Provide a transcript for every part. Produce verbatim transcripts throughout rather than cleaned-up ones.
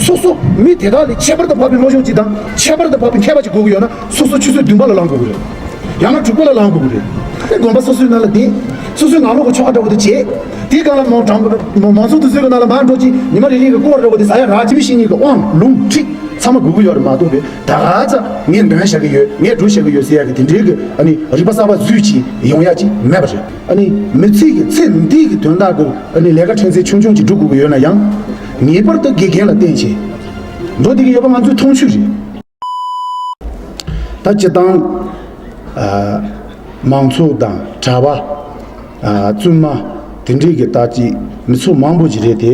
སོ་སོ་མི་དེ་དག་ལས་ཁྱད་པར་དུ་འཕགས་པའི་བློ་སྦྱོང་གཅིག་དང་ཁྱད་པར་དུ་འཕགས་པའི་མཁས་པ་གཅིག་དགོས་ཀྱི་ཡོད་ན། སོ་སོ་ཆུ་ཚོད་བདུན་པ་ལ་ལངས་དགོས་ཀྱི་རེད། ཡང་ན་དྲུག་པ་ལ་ལངས་དགོས་ཀྱི་རེད། ཨེ་དགོན་པ་སོ་སོའི་ནང་ལ་བསྡད། སོ་སོའི་ངང་ལོག་གི་ཆོ་ག་འདྲ་བོ་དེ་བྱས། དེའི་སྒང་ལ་མང་དྲང་མང་ཚོགས་དེ་ཚོའི་ནང་ལ་མར་འགྲོ་གཅིག་ཉི་མ་རེ་རེ་གི་སྐོར་འདྲ་བོ་དེ་ཟ་ཡ་རག་གཅིག་མི་ཤེས་མཁན་གྱི་དབང་ལུང་ཁྲིད་ཚང་མ་དགོས་ཀྱི་ཡོད་རེད་མ་གཏོགས་པའི། ད་ག་ཚ་ངས་འདོན་བྱ་གི་ཡོད། ངས་འགྲོ་བྱ་གི་ཡོད་ཟེར་ཡ་གི་དེ་འདྲའི་གི་ཨ་ནི་རིག་པ་གསར་པ་བཟོས་ཅིག་ཡོང་ཡ་ཅིག་མེད་པ་རེད། ཨ་ནི་མི་ཚེ་གི་ཚེ་འདི་གི་དོན་དག་གི་ཨ་ནི་ལས་ཀ་ཕྲན་ཚེགས་ཆུང་ཆུང་ཅིག་སྒྲུབ་དགོས་ཀྱི་ཡོད་ན་ཡང་། ངེས་པར་དུ་དགེ་རྒན་ལ་བརྟེན་བྱས་འགྲོ་བསྡད་ཀྱི་ཡོད་པ་ང་ཚོའི་མཐོང་ཆོས་རེད། ད་སྤྱིར་བཏང་ཨ་མང་ཚོགས་དང་གྲྭ་པ། ཨ་བཙུན་མ། དེ་འདྲའི་གི་ད་ཅིག་མི་ཚོགས་མང་པོ་ཅིག་རེད་དེ།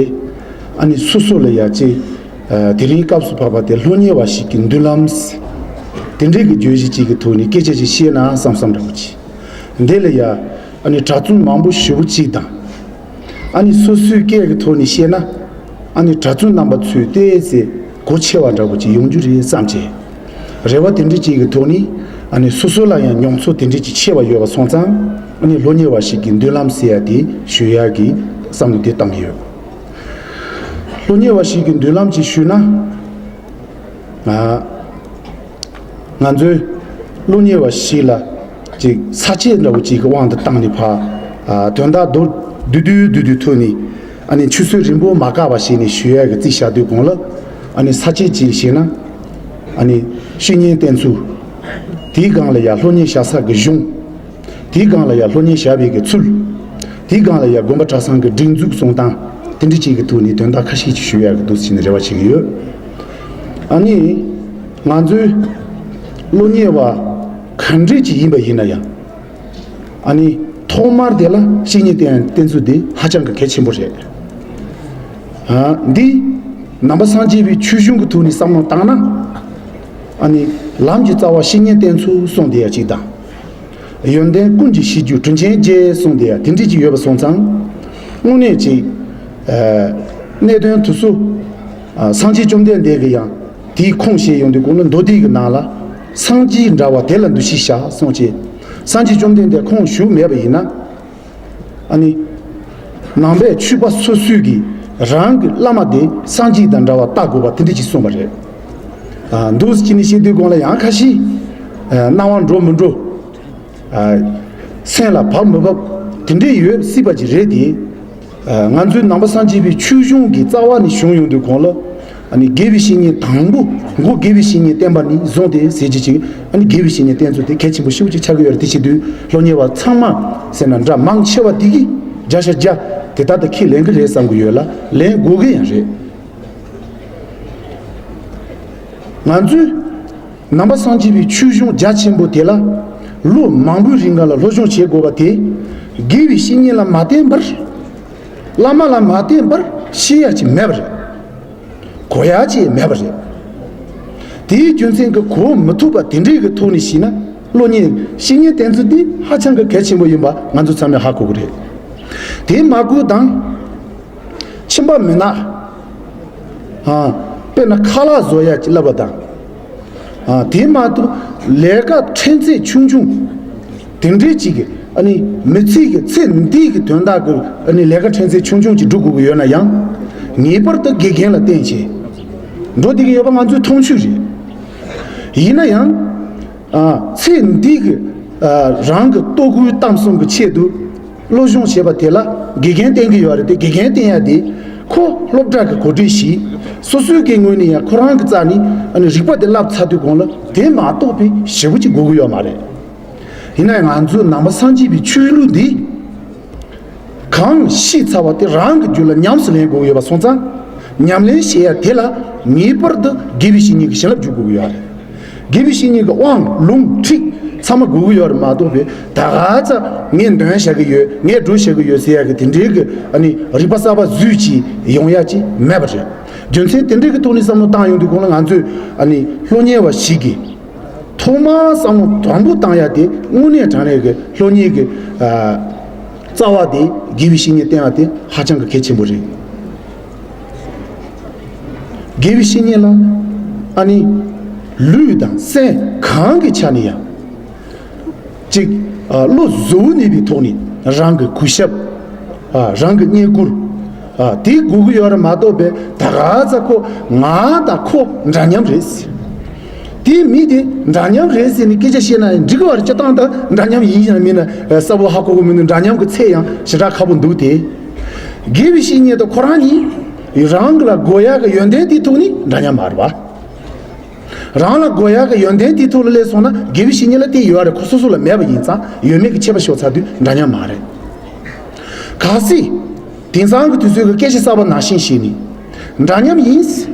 ཨ་ནི་སོ་སོ་ལ་ཡ་ཅིག་ཨ་དེ་རིང་སྐབས་སུ་བབས་པ་དེ་སློབ་གཉེར་བ་ཞིག་གི་མདུན་ལམ། དེ་འདྲའི་གི་བརྗོད་གཞི་ཅིག་གི་ཐོག་ནས་སྐད་ཆ་ཅིག་བཤད་ན་བསམ་བསམ་འདྲ་པོ་ཅིག་འདི་ལ་ཡ་ཨ་ནི་གྲྭ་བཙུན་མང་པོ་ཞེ་པོ་ཅིག་དང་། ཨ་ནི་སོ་སོའི་སྐད་ཀྱི་ཐོག་ནས་བཤད་ན། ཨ་ནི་གྲྭ་བཙུན་རྣམ་པ་ཚོས་ཏོག་ཙམ་གོ་ཆེ་བ་འདྲ་པོ་ཅིག་ཡོང་རྒྱུ་རེད་བསམ་བྱས། རེ་བ་དེ་འདྲ་ཅིག་གི་ཐོག་ནས། ཨ་ནི་སོ་སོ་ལ་ཡང་མྱོང་ཚོར་དེ་འདྲ་ཅིག་ཆེ་བ་ཡོད་པ་སོང་ཙང་། ཨ་ནི་སློབ་གཉེར་བ་ཞིག་གི་མདུན་ལམ་ཟེར་ཡ་དེ་ཞུ་ཡ་གི་བསམ་བློ་དེ་བཏང་གི་ཡོད། སློབ་གཉེར་བ་ཞིག་གི་མདུན་ལམ་ཅིག་ཞུས་ན། ང་ང་ཚོའི་སློབ་གཉེར་བ་ཞིག་ལ་ཅིག་ས་བཅད་འདྲ་བོ་ཅིག་གི་དབང་དུ་བཏང་ནས་ཕར། ཨ་དོན་དག་མདོར་བསྡུས་བསྡུས་བསྡུས་བསྡུས་ཐོག་ནས། ཨ་ནི་ཆུ་ཚོད་རིང་པོ་མ་བཀག་པ་བྱས་ནས་ཞུ་ཡ་གི་རྩིས་བཞག་དུས་གོང་ལ། ཨ་ནི་ས་བཅད་ཅིག་བྱས་ན། ཨ་ནི་བཤེས་གཉེན་བསྟེན་ཚུལ། དེའི་སྒང་ལ་ཡ་སློབ་གཉེར་བྱ་ས་གི་གཞུང་། དེའི་སྒང་ལ་ཡ་སློབ་གཉེར་བྱ་བའི་གི་ཚུལ། དེའི་སྒང་ལ་ཡ་དགོན་པ་གྲྭ་ཚང་གི་སྒྲིག་འཛུགས་སྲུང་སྟངས། དེ་འདྲ་ཅིག་གི་ཐོག་ནས་དོན་དག་ཁ་ཤས་ཅིག་ཞུ་ཡ་གི་འདུག་ཟེར་ནས་རེ་བ་བྱེད་ཀྱི་ཡོད། ཨ་ནི་ང་ཚོའི་སློབ་གཉེར་བ་ག་འདྲས་ཅིག་ཡིན་པ་ཡིན་ན་ཡང་། ཨ་ནི་ཐོག་མར་དེ་ལ་བཤེས་གཉེན་བསྟེན་བསྟེན་ཚུལ་དེ་ཧ་ཅང་གི་གལ་ཆེན་པོ་རེད། ཨ་འདི་ནང་པ་སངས་རྒྱས་པའི་ཆོས་གཞུང་གི་ཐོག་ནས་བསམ་བློ་བཏང་ན། ཨ་ནི་ལམ་གྱི་རྩ་བ་བཤེས་གཉེན་བསྟེན་ཚུལ་གསུངས་བསྡད་ཡ་གཅིག་དང་། ཡོན་ཏན་ཀུན་གྱི་གཞིར་གྱུར་དྲིན་ཅན་རྗེ་གསུངས་བསྡད་ཡ་དེ་འདྲས་ཅིག་ཡོད་པ་སོང་ཙང་། དངོས་གནས་ཅིག་ཨ་གནད་དོན་དེ་ཚོ། ཨ་སངས་རྒྱས་བཅོམ་ལྡན་འདས་ཀྱིས་ཡང་དེའི་ཁུངས་བཤད་ཡོང་དུས་གོང་ལ་མདོ་སྡེ་གི་ནང་ལ། སངས་རྒྱས་འདྲ་བ་དེ་ལ་འདུ་ཤེས་བཞག་གསུངས་བྱས། སངས་རྒྱས་བཅོམ་ལྡན་འདས་ཁོང་བཞུགས་མེད་པ་ཡིན་ན། ཨ་ནི། ནང་པའི་ཆོས་པ་སོ་སོས་ཀྱིས་རང་གི་བླ་མ་དེ་སངས་རྒྱས་དང་འདྲ་བར་བལྟ་དགོས་པ་དེ་འདྲ་ཅིག་གསུངས་པ་རེད། ཨ་འདུག་སེ་བྱས་ནས་བཤད་དུས་གོང་ལ་ཡང་ཁ་ཤས། ཨ་སྣང་བ་འགྲོ་མི་འགྲོ། ཨ་སེམས་ལ་བབས་མི་བབས། དེ་འདྲས་ཡོད་སྲིད་པ་ཅིག་རེད་དེ། ཨ་ང་ཚོའི་ནང་པ་སངས་རྒྱས་པའི་ཆོས་གཞུང་གི་རྩ་བ་ནས་བྱུང་ཡོང་དུས་གོང་ལ། ཨ་ནི་དགེ་བའི་བཤེས་གཉེན་དང་པོ། མགོ་དགེ་བའི་བཤེས་གཉེན་བསྟེན་པ་ནས་བཟུང་སྟེ་ཟེར་གྱི་ཅིག་ཨ་ནི་དགེ་བའི་བཤེས་གཉེན་བསྟེན་ཚུལ་དེ་གལ་ཆེན་པོ་ཞེ་པོ་ཅིག་ཆགས་ཀྱི་ཡོད་རེད། དེ་བྱེད་དུས་སློབ་གཉེར་བ་ཚང་མ་ཟེར་ན་འདྲ་མང་ཆེ་བ་དེ་གིས་བརྒྱ་ཆ་བརྒྱ་དེ་ལྟར་དུ་ཁས་ལེན་གྱི་རེད་བསམ་གྱི་ཡོད་ལ། ལེན་དགོས་ཀྱི་ཡང་རེད། ང་ཚོས་ནང་པ་སངས་རྒྱས་པའི་ཆོས་གཞུང་རྒྱ་ཆེན་པོ་དེ་ལ་ལོ་མང་པོའི་རིང་ག་ལ་སློབ་སྦྱོང་བྱེད་དགོས་པ་དེ། དགེ་བའི་བཤེས་གཉེན་ལ་མ་བརྟེན་པར། བླ་མ་ལ་མ་བརྟེན་པར་ཤེས་ཡ་ཅིག་མེད་པ་རེད། གོ་ཡ་ཅིག་མེད་པ་རེད། དེའི་རྒྱུ་མཚན་གྱིས་གོ་མི་ཐུབ་པ་དེ་འདྲའི་གི་ཐོག་ནས་བཤད་ན། སློབ་གཉེར་བཤེས་གཉེན་བསྟེན་ཚུལ་འདི་ཧ་ཅང་གི་གལ་ཆེན་པོ་ཡིན་པ་ང་ཚོ་ཚང་མས་ཧ་གོ་གི་རེད། དེ་མ་གོ་དང་། ཁྱིམ་པ་མི་ནག་ཨ་དཔེར་ན་ཁ་ལག་བཟོ་ཡ་ཅིག་བསླབ་པ་དང་། ཨ་དེ་མ་གཏོགས་ལས་ཀ་ཕྲན་ཚེགས་ཆུང་ཆུང་དེ་འདྲའི་ཅིག་གི་ཨ་ནི་མི་ཚེ་གི་ཚེ་འདི་གི་དོན་དག་གི་ཨ་ནི་ལས་ཀ་ཕྲན་ཚེགས་ཆུང་ཆུང་ཅིག་སྒྲུབ་དགོས་ཀྱི་ཡོད་ན་ཡང་། ངེས་པར་དུ་དགེ་རྒན་ལ་བརྟེན་བྱས་འགྲོ་བསྡད་ཀྱི་ཡོད་པ་ང་ཚོའི་མཐོང་ཆོས་རེད། ཡིན་ན་ཡང་། ཨ་ཚེ་འདི་གི་ཨ་རང་གི་ལྟོ་གོས་གཏམ་གསུམ་གྱི་ཆེད་དུ་སློབ་སྦྱོང་བྱེད་པ་དེ་ལ་དགེ་རྒན་བསྟེན་གྱི་ཡོད་རེད་དེ། དགེ་རྒན་བསྟེན་ཡ་དེ་ཁོ་སློབ་གྲྭ་གི་གོ་སྒྲིག་ཞིག་སོ་སོའི་གི་ངོས་ནས་ཡང་ཁོ་རང་གི་རྩ་ནས་ཨ་ནི་རིག་པ་དེ་བསླབ་ཚར་དུས་གོང་ལ་དེ་མ་གཏོགས་པའི་ཞེ་པོ་ཅིག་དགོས་ཀྱི་ཡོད་མ་རེད། ཡིན་ན་ཡང་ང་ཚོའི་ནང་པ་སངས་རྒྱས་པའི་ཆོས་ལུགས་འདི། གང་ཤེས་ཚར་བ་དེ་རང་གི་རྒྱུད་ལ་ཉམས་སུ་ལེན་དགོས་ཡོད་པ་སོང་ཙང་། ཉམས་ལེན་བྱེད་ཡ་དེ་ལ་ངེས་པར་དུ་དགེ་བའི་བཤེས་གཉེན་གྱི་བྱིན་རླབས་འཇུག་དགོས་ཀྱི་ཡོད་རེད། དགེ་བའི་བཤེས་གཉེན་གྱི་དབང་ལུང་ཁྲིད་ཚང་མ་དགོས་ཀྱི་ཡོད་རེད་མ་གཏོགས་པའི་ད་ག་ཚ་ངས་འདོན་བྱ་གི་ཡོད། ངས་སྒྲུབ་བྱ་གི་ཡོད་ཟེར་ཡ་གི་དེ་འདྲའི་གི་ཨ་ནི་རིག་པ་གསར་པ་བཟོས་ཀྱི་ཡོང་ཡ་ཅིག་མེད་པ་རེད། རྒྱུ་མཚན་དེ་འདྲའི་གི་ཐོག་ནས་བསམ་བློ་བཏང་ཡོང་དུས་གོང་ལ་ང་ཚོས་ཨ་ནི་སློབ་གཉེར་བ་ཞིག་གིས། ཐོག་མར་བསམ་བློ་དང་པོ་བཏང་ཡ་དེ་དངོས་གནས་དྲང་གནས་ཀྱི་སློབ་གཉེར་གྱི་ཨ་རྩ་བ་དེ་དགེ་བའི་བཤེས་གཉེན་བསྟེན་ཡ་དེ་ཧ་ཅང་གི་གལ་ཆེན་པོ་རེད། དགེ་བའི་བཤེས་གཉེན་ལ་ཨ་ནི་ལུས་དང་སེམས་གང་གི་ཆ་ནས་ཡང་གཅིག་ཨ་བློ་གཟུ་བོ་གནས་པའི་ཐོག་ནས་རང་གི་གུས་ཞབས། ཨ་རང་གི་བསྙེན་བཀུར། ཨ། དེ་དགོས་ཀྱི་ཡོད་རེད་མ་གཏོགས་པའི་ད་ག་ཚ་ཁོ་ང་དང་ཁོ་འདྲ་མཉམ་རེད་ཟེར། དེ་མི་དེ་འདྲ་མཉམ་རེད་ཟེར་ནས་སྐད་ཆ་བཤད་ན་ཡང་འགྲིག་གི་བར་སྤྱི་བཏང་དང་འདྲ་མཉམ་ཡིན་ཡང་མིན་ན་གསལ་པོ་ཧ་གོ་གི་མི་འདུག་འདྲ་མཉམ་གྱི་ཚད་ཡང་ཞེ་དྲག་ཁག་པོ་འདུག་སྟེ། དགེ་བའི་བཤེས་གཉེན་དང་ཁོ་རང་གཉིས་རང་གི་ལ་དགོས་ཡག་གི་ཡོན་ཏན་དེའི་ཐོག་ནས་འདྲ་མཉམ་མ་རེད་པ། རང་ལ་དགོས་ཡག་གི་ཡོན་ཏན་དེའི་ཐོག་ལ་སླེབས་སོང་ན་དགེ་བའི་བཤེས་གཉེན་ལ་དེ་ཡོད་རེད། ཁོ་སོ་སོ་ལ་མེད་པ་ཡིན་ཙང་ཡོད་མེད་ཀྱི་ཁྱད་པར་ཤོར་ཚར་དུས་འདྲ་མཉམ་མ་རེད། གལ་སྲིད་དེང་སང་གི་དུས་ཚོད་ཀྱི་སྐད་ཆ་གསར་པ་ནང་བཞིན་བཤད་ནས་འདྲ་མཉམ་ཡིན།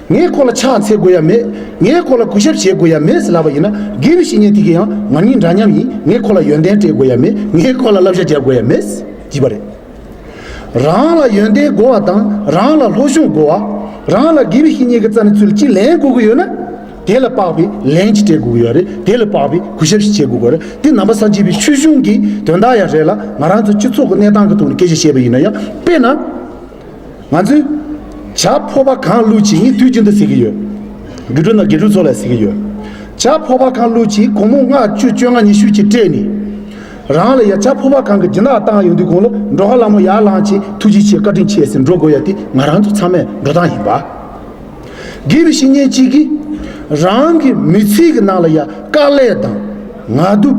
ངས་ཁོ་ལ་ཕྱག་འཚལ་དགོས་ཡ་མེད། ངས་ཁོ་ལ་གུས་ཞབས་བྱེད་དགོས་ཡ་མེད་ཟེར་ལབ་པ་ཡིན་ན་དགེ་བའི་བཤེས་གཉེན་དེ་གིས་ཡང་ང་གཉིས་འདྲ་མཉམ་ཡིན། ངས་ཁོ་ལ་ཡོན་ཏན་སྤྲད་དགོས་ཡ་མེད། ངས་ཁོ་ལ་བསླབ་བྱ་རྒྱག་དགོས་ཡ་མེད་ཅེས་པ་རེད། རང་ལ་ཡོན་ཏན་དགོས་པ་དང་རང་ལ་སློབ་སྦྱོང་དགོས་པ། རང་ལ་དགེ་བའི་བཤེས་གཉེན་གྱི་རྩ་ནས་ཚུར་ཅིག་ལེན་དགོས་ཀྱི་ཡོད་ན། དེ་ལ་དཔག་པའི་ལན་ཅིག་སྤྲད་དགོས་ཀྱི་ཡོད་རེད། དེ་ལ་དཔག་པའི་གུས་ཞབས་ཤིག་བྱེད་དགོས་ཀྱི་ཡོད་རེད། དེ་ནང་པ་སངས་རྒྱས་པའི་ཆོས་གཞུང་གི་དོན་དག་ཡང་རེད་ལ། ང་རང་ཚོ་སྤྱི་ཚོགས་ཀྱི་གནས་སྟངས་ཀྱི་ཐོག་ནས་སྐད་ཆ་བཤད་པ་ཡིན་ན་ཡང་། དཔེར་ན། ང་ཚོས་བྱ་ཕོར་པ་གང་བླུགས་ཅིག་ངས་དུས་རྒྱུན་དུ་ཟེར་གྱི་ཡོད། དགེ་ཕྲུག་ན་དགེ་ཕྲུག་ཚོ་ལ་ཟེར་གྱི་ཡོད། བྱ་ཕོར་པ་གང་བླུགས་ཅིག་སྒོར་མོ་ལྔ་བཅུ་བཅོ་ལྔ་ཉི་ཤུ་ཅིག་སྤྲད་ནས། རང་ལ་ཡ་བྱ་ཕོར་པ་གང་གི་སྦྱིན་བདག་བཏང་ཡོང་དུས་གོང་ལ་འགྲོ་ཁ་ལ་མོ་ཡར་ལངས་བྱས་ཐུགས་རྗེ་ཆེ་བཀའ་དྲིན་ཆེ་ཟེར་འགྲོ་དགོས་ཡ་དེ་ང་རང་ཚོ་ཚང་མས་འགྲོ་སྟངས་ཡིན་པ། དགེ་བའི་བཤེས་གཉེན་གཅིག་གིས་རང་གི་མི་ཚེ་གི་ནང་ལ་ཡ་དཀའ་ལས་དང་ངལ་དུབ།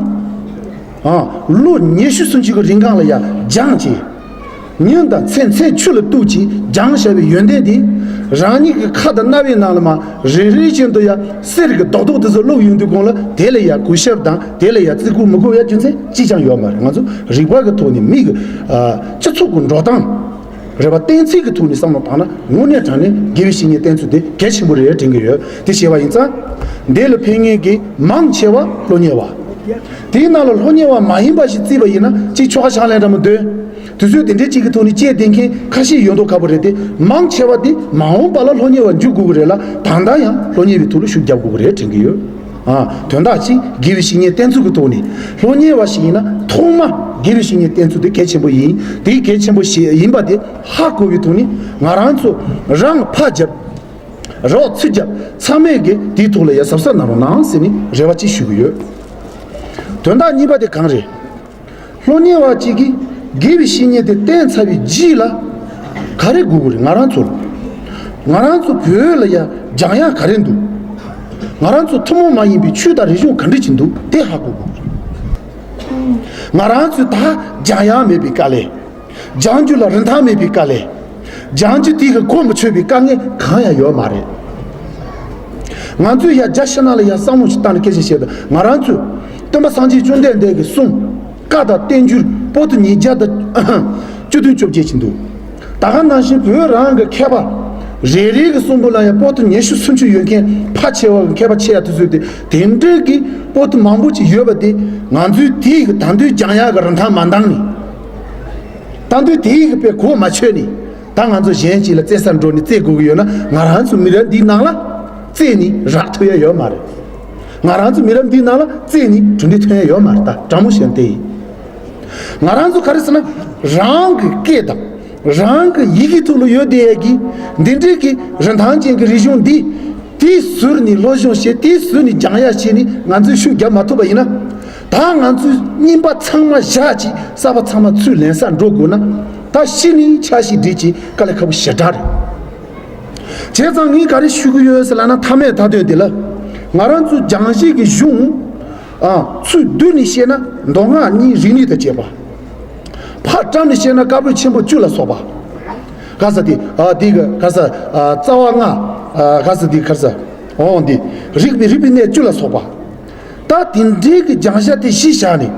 ཨ། ལོ་ཉི་ཤུ་སུམ་ཅུ་གི་རིང་གང་ལ་ཡ་སྦྱངས་བྱས། ཉིན་དང་མཚན་མཚན་ཆུ་ལ་གཏུགས་ཀྱིས་སྦྱངས་བཞག་པའི་ཡོན་ཏན་དེ། རང་ཉིད་ཀྱི་ཁ་དང་རྣ་བའི་ནང་ལ་མར་རེ་རེ་བཞིན་དུ་ཡ་གསེར་གྱི་རྡོག་རྡོག་དེ་ཚོ་བླུགས་ཡོང་དུས་གོང་ལ་དེ་ལ་ཡ་གུས་ཞབས་དང་དེ་ལ་ཡ་བརྩི་བཀུར་མི་དགོས་ཡ་རྒྱུ་མཚན་ཅི་ཅང་ཡོད་མ་རེད། ང་ཚོ་རིག་པ་གི་ཐོག་ནས་མི་གི་ཨ་སྤྱི་ཚོགས་ཀྱི་འགྲོ་སྟངས་རེད་པ། གཏན་ཚིགས་ཀྱི་ཐོག་ནས་བསམ་བློ་བཏང་ན་དངོས་གནས་དྲང་གནས་དགེ་བའི་བཤེས་གཉེན་བསྟེན་ཚུལ་དེ་གལ་ཆེན་པོ་རེད་དྲན་གྱི་ཡོད། དེ་བྱས་པ་ཡིན་ཙང་འདི་ལ་ཕན་ངེས་ཀྱི་མང་ཆེ་བ་སློབ་གཉེར་བ། དེའི་ནང་ལ་སློབ་གཉེར་བ་མ་ཡིན་པ་ཞིག་བརྩིས་པ་ཡིན་ན་གཅིག་ཆོལ་ཁ་ཕྱག་ལེན་འདྲ་མོ་འདོན། དུས་ཚོད་དེ་འདྲའི་གཅིག་གི་ཐོག་ནས་བཅད་བསྡད་མཁན་ཁ་ཤས་ཡོད་མདོག་ཁ་པོ་རེད་དེ། མང་ཆེ་བ་དེ་མ་འོངས་པ་ལ་སློབ་གཉེར་བ་འཇུག་དགོས་ཀྱི་རེད་ལ། ད་ལྟ་ཡང་སློབ་གཉེར་བའི་ཐོག་ལ་ཤུགས་རྒྱབ་དགོས་ཀྱི་རེད་དྲན་གྱི་ཡོད། ཨ། དོན་དག་གཅིག་དགེ་བའི་བཤེས་གཉེན་བསྟེན་ཚུལ་གྱི་ཐོག་ནས་སློབ་གཉེར་བ་ཞིག་ཡིན་ན་ཐོག་མ་དགེ་བའི་བཤེས་གཉེན་བསྟེན་ཚུལ་དེ་གལ་ཆེན་པོ་ཡིན། དེ་གལ་ཆེན་པོ་ཞིག་ཡིན་པ་དེ་ཧ་གོ་བའི་ཐོག་ནས་ང་རང་ཚོ་རང་ཕར་རྒྱབ། རོགས་ཚུར་རྒྱབ། ཚང་མས་ཀྱིས་དེའི་ཐོག་ལ་ཡ་གཟབ་གཟབ་གནང་རོགས་གནང་ཟེར་ནས་རེ་བ་ཅིག་ཞུ་གི་ཡོད། དོན་དག་གཉིས་པ་དེ་གང་རེད། སློབ་གཉེར་བ་གཅིག་གིས་དགེ་བའི་བཤེས་གཉེན་དེ་བསྟེན་ཚར་བའི་རྗེས་ལ་ག་རེ་དགོས་ཀྱི་རེད། ང་རང་ཚོར། ང་རང་ཚོ་བོད་ལ་ཡ་སྦྱང་ཡག་ག་རེ་འདུག་ང་རང་ཚོ་ཐུན་མོང་མ་ཡིན་པའི་ཆོས་དང་རིག་གཞུང་ག་འདྲ་ཅིག་འདུག་དེ་ཧ་གོ་དགོས་ཀྱི་རེད། ང་རང་ཚོས་ད་སྦྱང་ཡག་མེད་པའི་དཀའ་ལས། སྦྱང་རྒྱུ་ལ་རིན་ཐང་མེད་པའི་དཀའ་ལས། སྦྱང་རྒྱུ་དེ་གི་གོ་མི་ཆོད་པའི་དཀའ་ངལ་གང་ཡང་ཡོད་མ་རེད། ང་ཚོས་ཡ་རྒྱ་ཕྱི་ནང་ལ་ཡ་བསམ་བློ་ཞིག་བཏང་ནས་སྐད་ཆ་བཤད་དུས་ང་རང་ཚོས་སྟོན་པ་སངས་རྒྱས་བཅོམ་ལྡན་འདས་ཀྱི་གསུང་བཀའ་དང་བསྟན་འགྱུར་པོ་ཏི་ཉིས་བརྒྱ་དང་བཅུ་བདུན་བཅོ་བརྒྱད་ཅིག་འདུག་ད་ག་ནང་བཞིན་བོད་རང་གི་མཁས་པ་རེ་རེ་གི་གསུང་འབུམ་ལ་ཡང་པོ་ཏི་ཉི་ཤུ་སུམ་ཅུ་ཡོད་མཁན་ཕལ་ཆེ་བ་གི་མཁས་པ་ཆེ་ཡ་དེ་ཚོས་དེ་དེ་འདྲའི་གི་པོ་ཏི་མང་པོ་ཅིག་ཡོད་པ་དེ་ང་ཚོས་དེའི་གི་ད་དུང་སྦྱང་ཡག་གི་རིན་ཐང་མ་འདང་ནས། ད་དུང་དེའི་གི་དཔེ་གོ་མ་ཆོད་ནས་ད་ང་ཚོ་གཞན་གཅིག་ལ་བཙལ་སར་འགྲོ་ནས་བཙལ་དགོས་ཀྱི་ཡོད་ན་ང་རང་ཚོ་མི་རབས་འདིའི་ནང་ལ་བཙལ་ནས་རག་ཐུབ་ཡ་ཡོད་མ་རེད། ང་རང་ཚོ་མི་རབས་འདིའི་ནང་ལ་བཙལ་ནས་གྲུབ་འབྲས་ཐོན་ཡ་ཡོད་མ་རེད། ད་དྲང་མོ་བཤད་ན་དེ་ཡིན། ང་རང་ཚོ་ག་རེ་ཟེར་ན་རང་གི་སྐད་དང་རང་གི་ཡི་གེ་ཐོག་ལ་ཡོད་བསྡད་ཡ་གི་འདི་འདྲའི་གི་རིན་ཐང་ཅན་གི་རིག་གཞུང་འདི་དེའི་ཟུར་ནས་སློབ་སྦྱོང་བྱེད། དེའི་ཟུར་ནས་སྦྱང་ཡ་བྱས་ནས་ང་ཚོས་ཤུགས་རྒྱབ་མ་ཐུབ་པ་ཡིན་ན། ད་ང་ཚོས་རྙིང་པ་ཚང་མ་བཞག་ཅིག་གསར་པ་ཚང་མ་ཚུར་ལེན་སར་འགྲོ་དགོས་ན། ད་གཞི་ནས་ཆ་ཤས་སྒྲིལ་ཅིག་དཀའ་ལས་ཁག་པོ་ཞེ་དྲག་རེད། བྱས་ཙང་ངས་ག་རེ་ཞུ་གི་ཡོད་ཟེར་ལབ་ན་མཐའ་མའི་མཐའ་དོན་དེ་ལ། ང་རང་ཚོའི་སྦྱང་གཞི་གི་གཞུང་། ཨ། ཚུར་བསྡུས་ནས་བཤད་ན་མདོ་སྔགས་གཉིས་རིག་གནས་དང་བཅས་པ། ཕར་བཀྲམ་ནས་བཤད་ན་བཀའ་པོད་ཆེན་པོ་བཅུ་ལ་སོགས་པ། ག་ས་དེ། ཨ། དེ་ག་ག་ས། ཨ། རྩ་བ་ལྔ། ཨ། ག་ས་དེ་ག་ས། འོང་དེ། རིག་པའི་རིག་པའི་གནས་བཅུ་ལ་སོགས་པ། ད་དེ་འདྲའི་གི་སྦྱང་བྱ་དེ་གཞི་བཞག་ནས་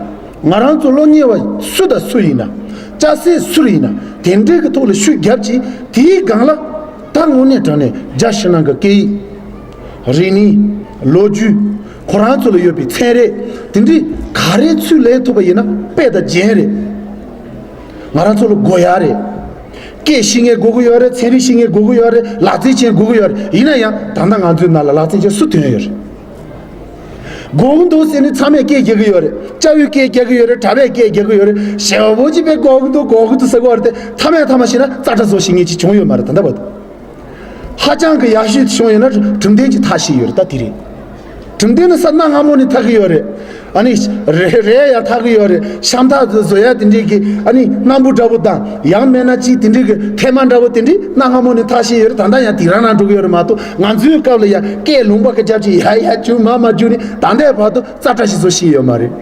ང་རང་ཚོ་སློབ་གཉེར་བ་སུ་དང་སུ་ཡིན་ན། སྐྱ་སེར་སུ་ཡིན་ན་དེ་འདྲའི་གི་ཐོག་ལ་ཤུགས་རྒྱབ་ཅིག་དེའི་སྒང་ལ་ད་དངོས་གནས་དྲང་གནས་རྒྱ་ཕྱི་ནང་གི་སྐད་ཡིག་རིག་གནས། ལོ་རྒྱུས། ཁོ་རང་ཚོ་ལ་ཡོད་པའི་ཚན་རིག་དེ་འདྲའི་ག་རེ་ཚུར་ལེན་ཐུབ་པ་ཡིན་ན་དཔེ་དང་རྒྱན་རེད། ང་རང་ཚོ་ལ་དགོས་ཡག་རེད། སྐད་ཤེས་མཁན་དགོས་ཀྱི་ཡོད་རེད། ཚན་རིག་ཤེས་མཁན་དགོས་ཀྱི་ཡོད་རེད། ལག་རྩལ་ཅན་དགོས་ཀྱི་ཡོད་རེད། ཡིན་ན་ཡང་ད་ལྟ་ང་ཚོའི་ནང་ལ་ལག་རྩལ་ཅན་སུ་ཐོན་ཡོད་རེད། དགོས་ཀྱི་འདུག་ཟེར་ནས་ཚང་མས་སྐད་རྒྱག་གི་ཡོད་རེད། སྐྱ་བོས་སྐད་རྒྱག་གི་ཡོད་རེད། གྲྭ་པས་སྐད་རྒྱག་གི་ཡོད་རེད། ཞེ་པོ་ཅིག་དཔེ་དགོས་ཀྱི་འདུག་དགོས་ཀྱི་འདུག་ཟེར་གྱི་ཡོད་རེད་དེ། མཐའ་མའི་མཐའ་མ་བཤད་ན་རྩ་ཁྲ་བཟོ་ཤེས་མཁན་ཅིག་བྱུང་ཡོད་མ་རེད་ད་ལྟ་བར་དུ། ཧ་ཅང་གི་ཡག་ཤོས་བྱུང་ཡོད་ན་གྲུབ་བརྟན་གྱི་ཐག་ཤེས་ཡོད་རེད། ད་དེ་རེད། གྲུབ་བརྟན་ནི་ས་གནའ་སྔ་མོ་ནས་ཐག་གི་ཡོད་རེད། ཨ་ནི་རེ་རེ་ཡང་འཐག་གི་ཡོད་རེད། ཤམ་ཐབས་བཟོ་ཡ་དེ་འདྲས་ཀྱི་ཨ་ནི་སྣམ་བུ་འདྲ་བོ་དང་། ཡང་མེད་ན་ཅིག་དེ་འདྲས་ཀྱི་ཐེངས་མ་འདྲ་བོ་དེ་འདྲས་གནའ་སྔ་མོ་ནས་འཐག་བཞིན་ཡོད་རེད། ད་ལྟ་ཡང་དེ་རང་རང་འགྲོ་གི་ཡོད་རེད་མ་གཏོགས། ང་ཚོའི་སྐབས་ལ་ཡང་སྐད་ལུང་པ་གི་རྒྱབ་ཀྱི་ཡ་ཡ་རྒྱུག་མ་མ་རྒྱུག་ནི་ད་ལྟའི་བར་དུ་རྩ་ཁྲ་ཞིག་བཟོ་ཤེས་ཡོད་མ་རེད།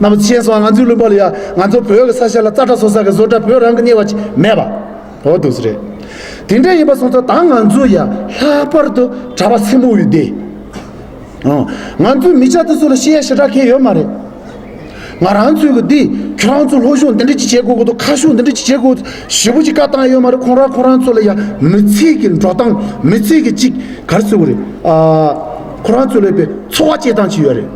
རྣམ་པ་ཚོས་ཤེས་སོང་། ང་ཚོའི་ལུང་པ་ལ་ཡ་ང་ཚོ་བོད་ཀྱི་ས་ཆ་ལ་རྩ་ཁྲ་བཟོ་ས་གི་བཟོ་གྲྭ་བོད་རང་གི་གཉེར་བ་ཅིག་མེད་པ། འོ་འདུག་སེ་རེད། དེ་འདྲ་ཡིན་པ་སོང་ཙང་ད་ང་ཚོ་ཡ་ལྷག་པར་དུ་གྲྭ་པ་སེར་མོ་ཡོད་དེ། ཨང་། ང་ཚོའི་མི་སྐྱ་དེ་ཚོ་ལ་བཤད་ཡ་ཞེ་དྲག་གང་ཡོད་མ་རེད། ང་རང་ཚོའི་གི་འདི་ཁྱོད་རང་ཚོ་སློབ་སྦྱོང་འདི་འདྲ་ཅིག་བྱེད་དགོས་ཀྱི་འདུག་ཁ་ཤུགས་འདི་འདྲ་ཅིག་བྱེད་དགོས་ཞེ་པོ་ཅིག་བཀའ་བཏང་ཡ་ཡོད་མ་རེད། ཁོང་རང་ཁོང་རང་ཚོ་ལ་ཡ་མི་ཚེ་གི་འགྲོ་སྟངས། མི་ཚེ་གི་ཅིག་ག་རེ་ཟེར་དགོས་རེད། ཨ། ཁོ་རང་ཚོ་ལ་ཡོད་པའི་འཚོ་བ་སྐྱེལ་སྟངས་ཅིག་ཡོད་རེད།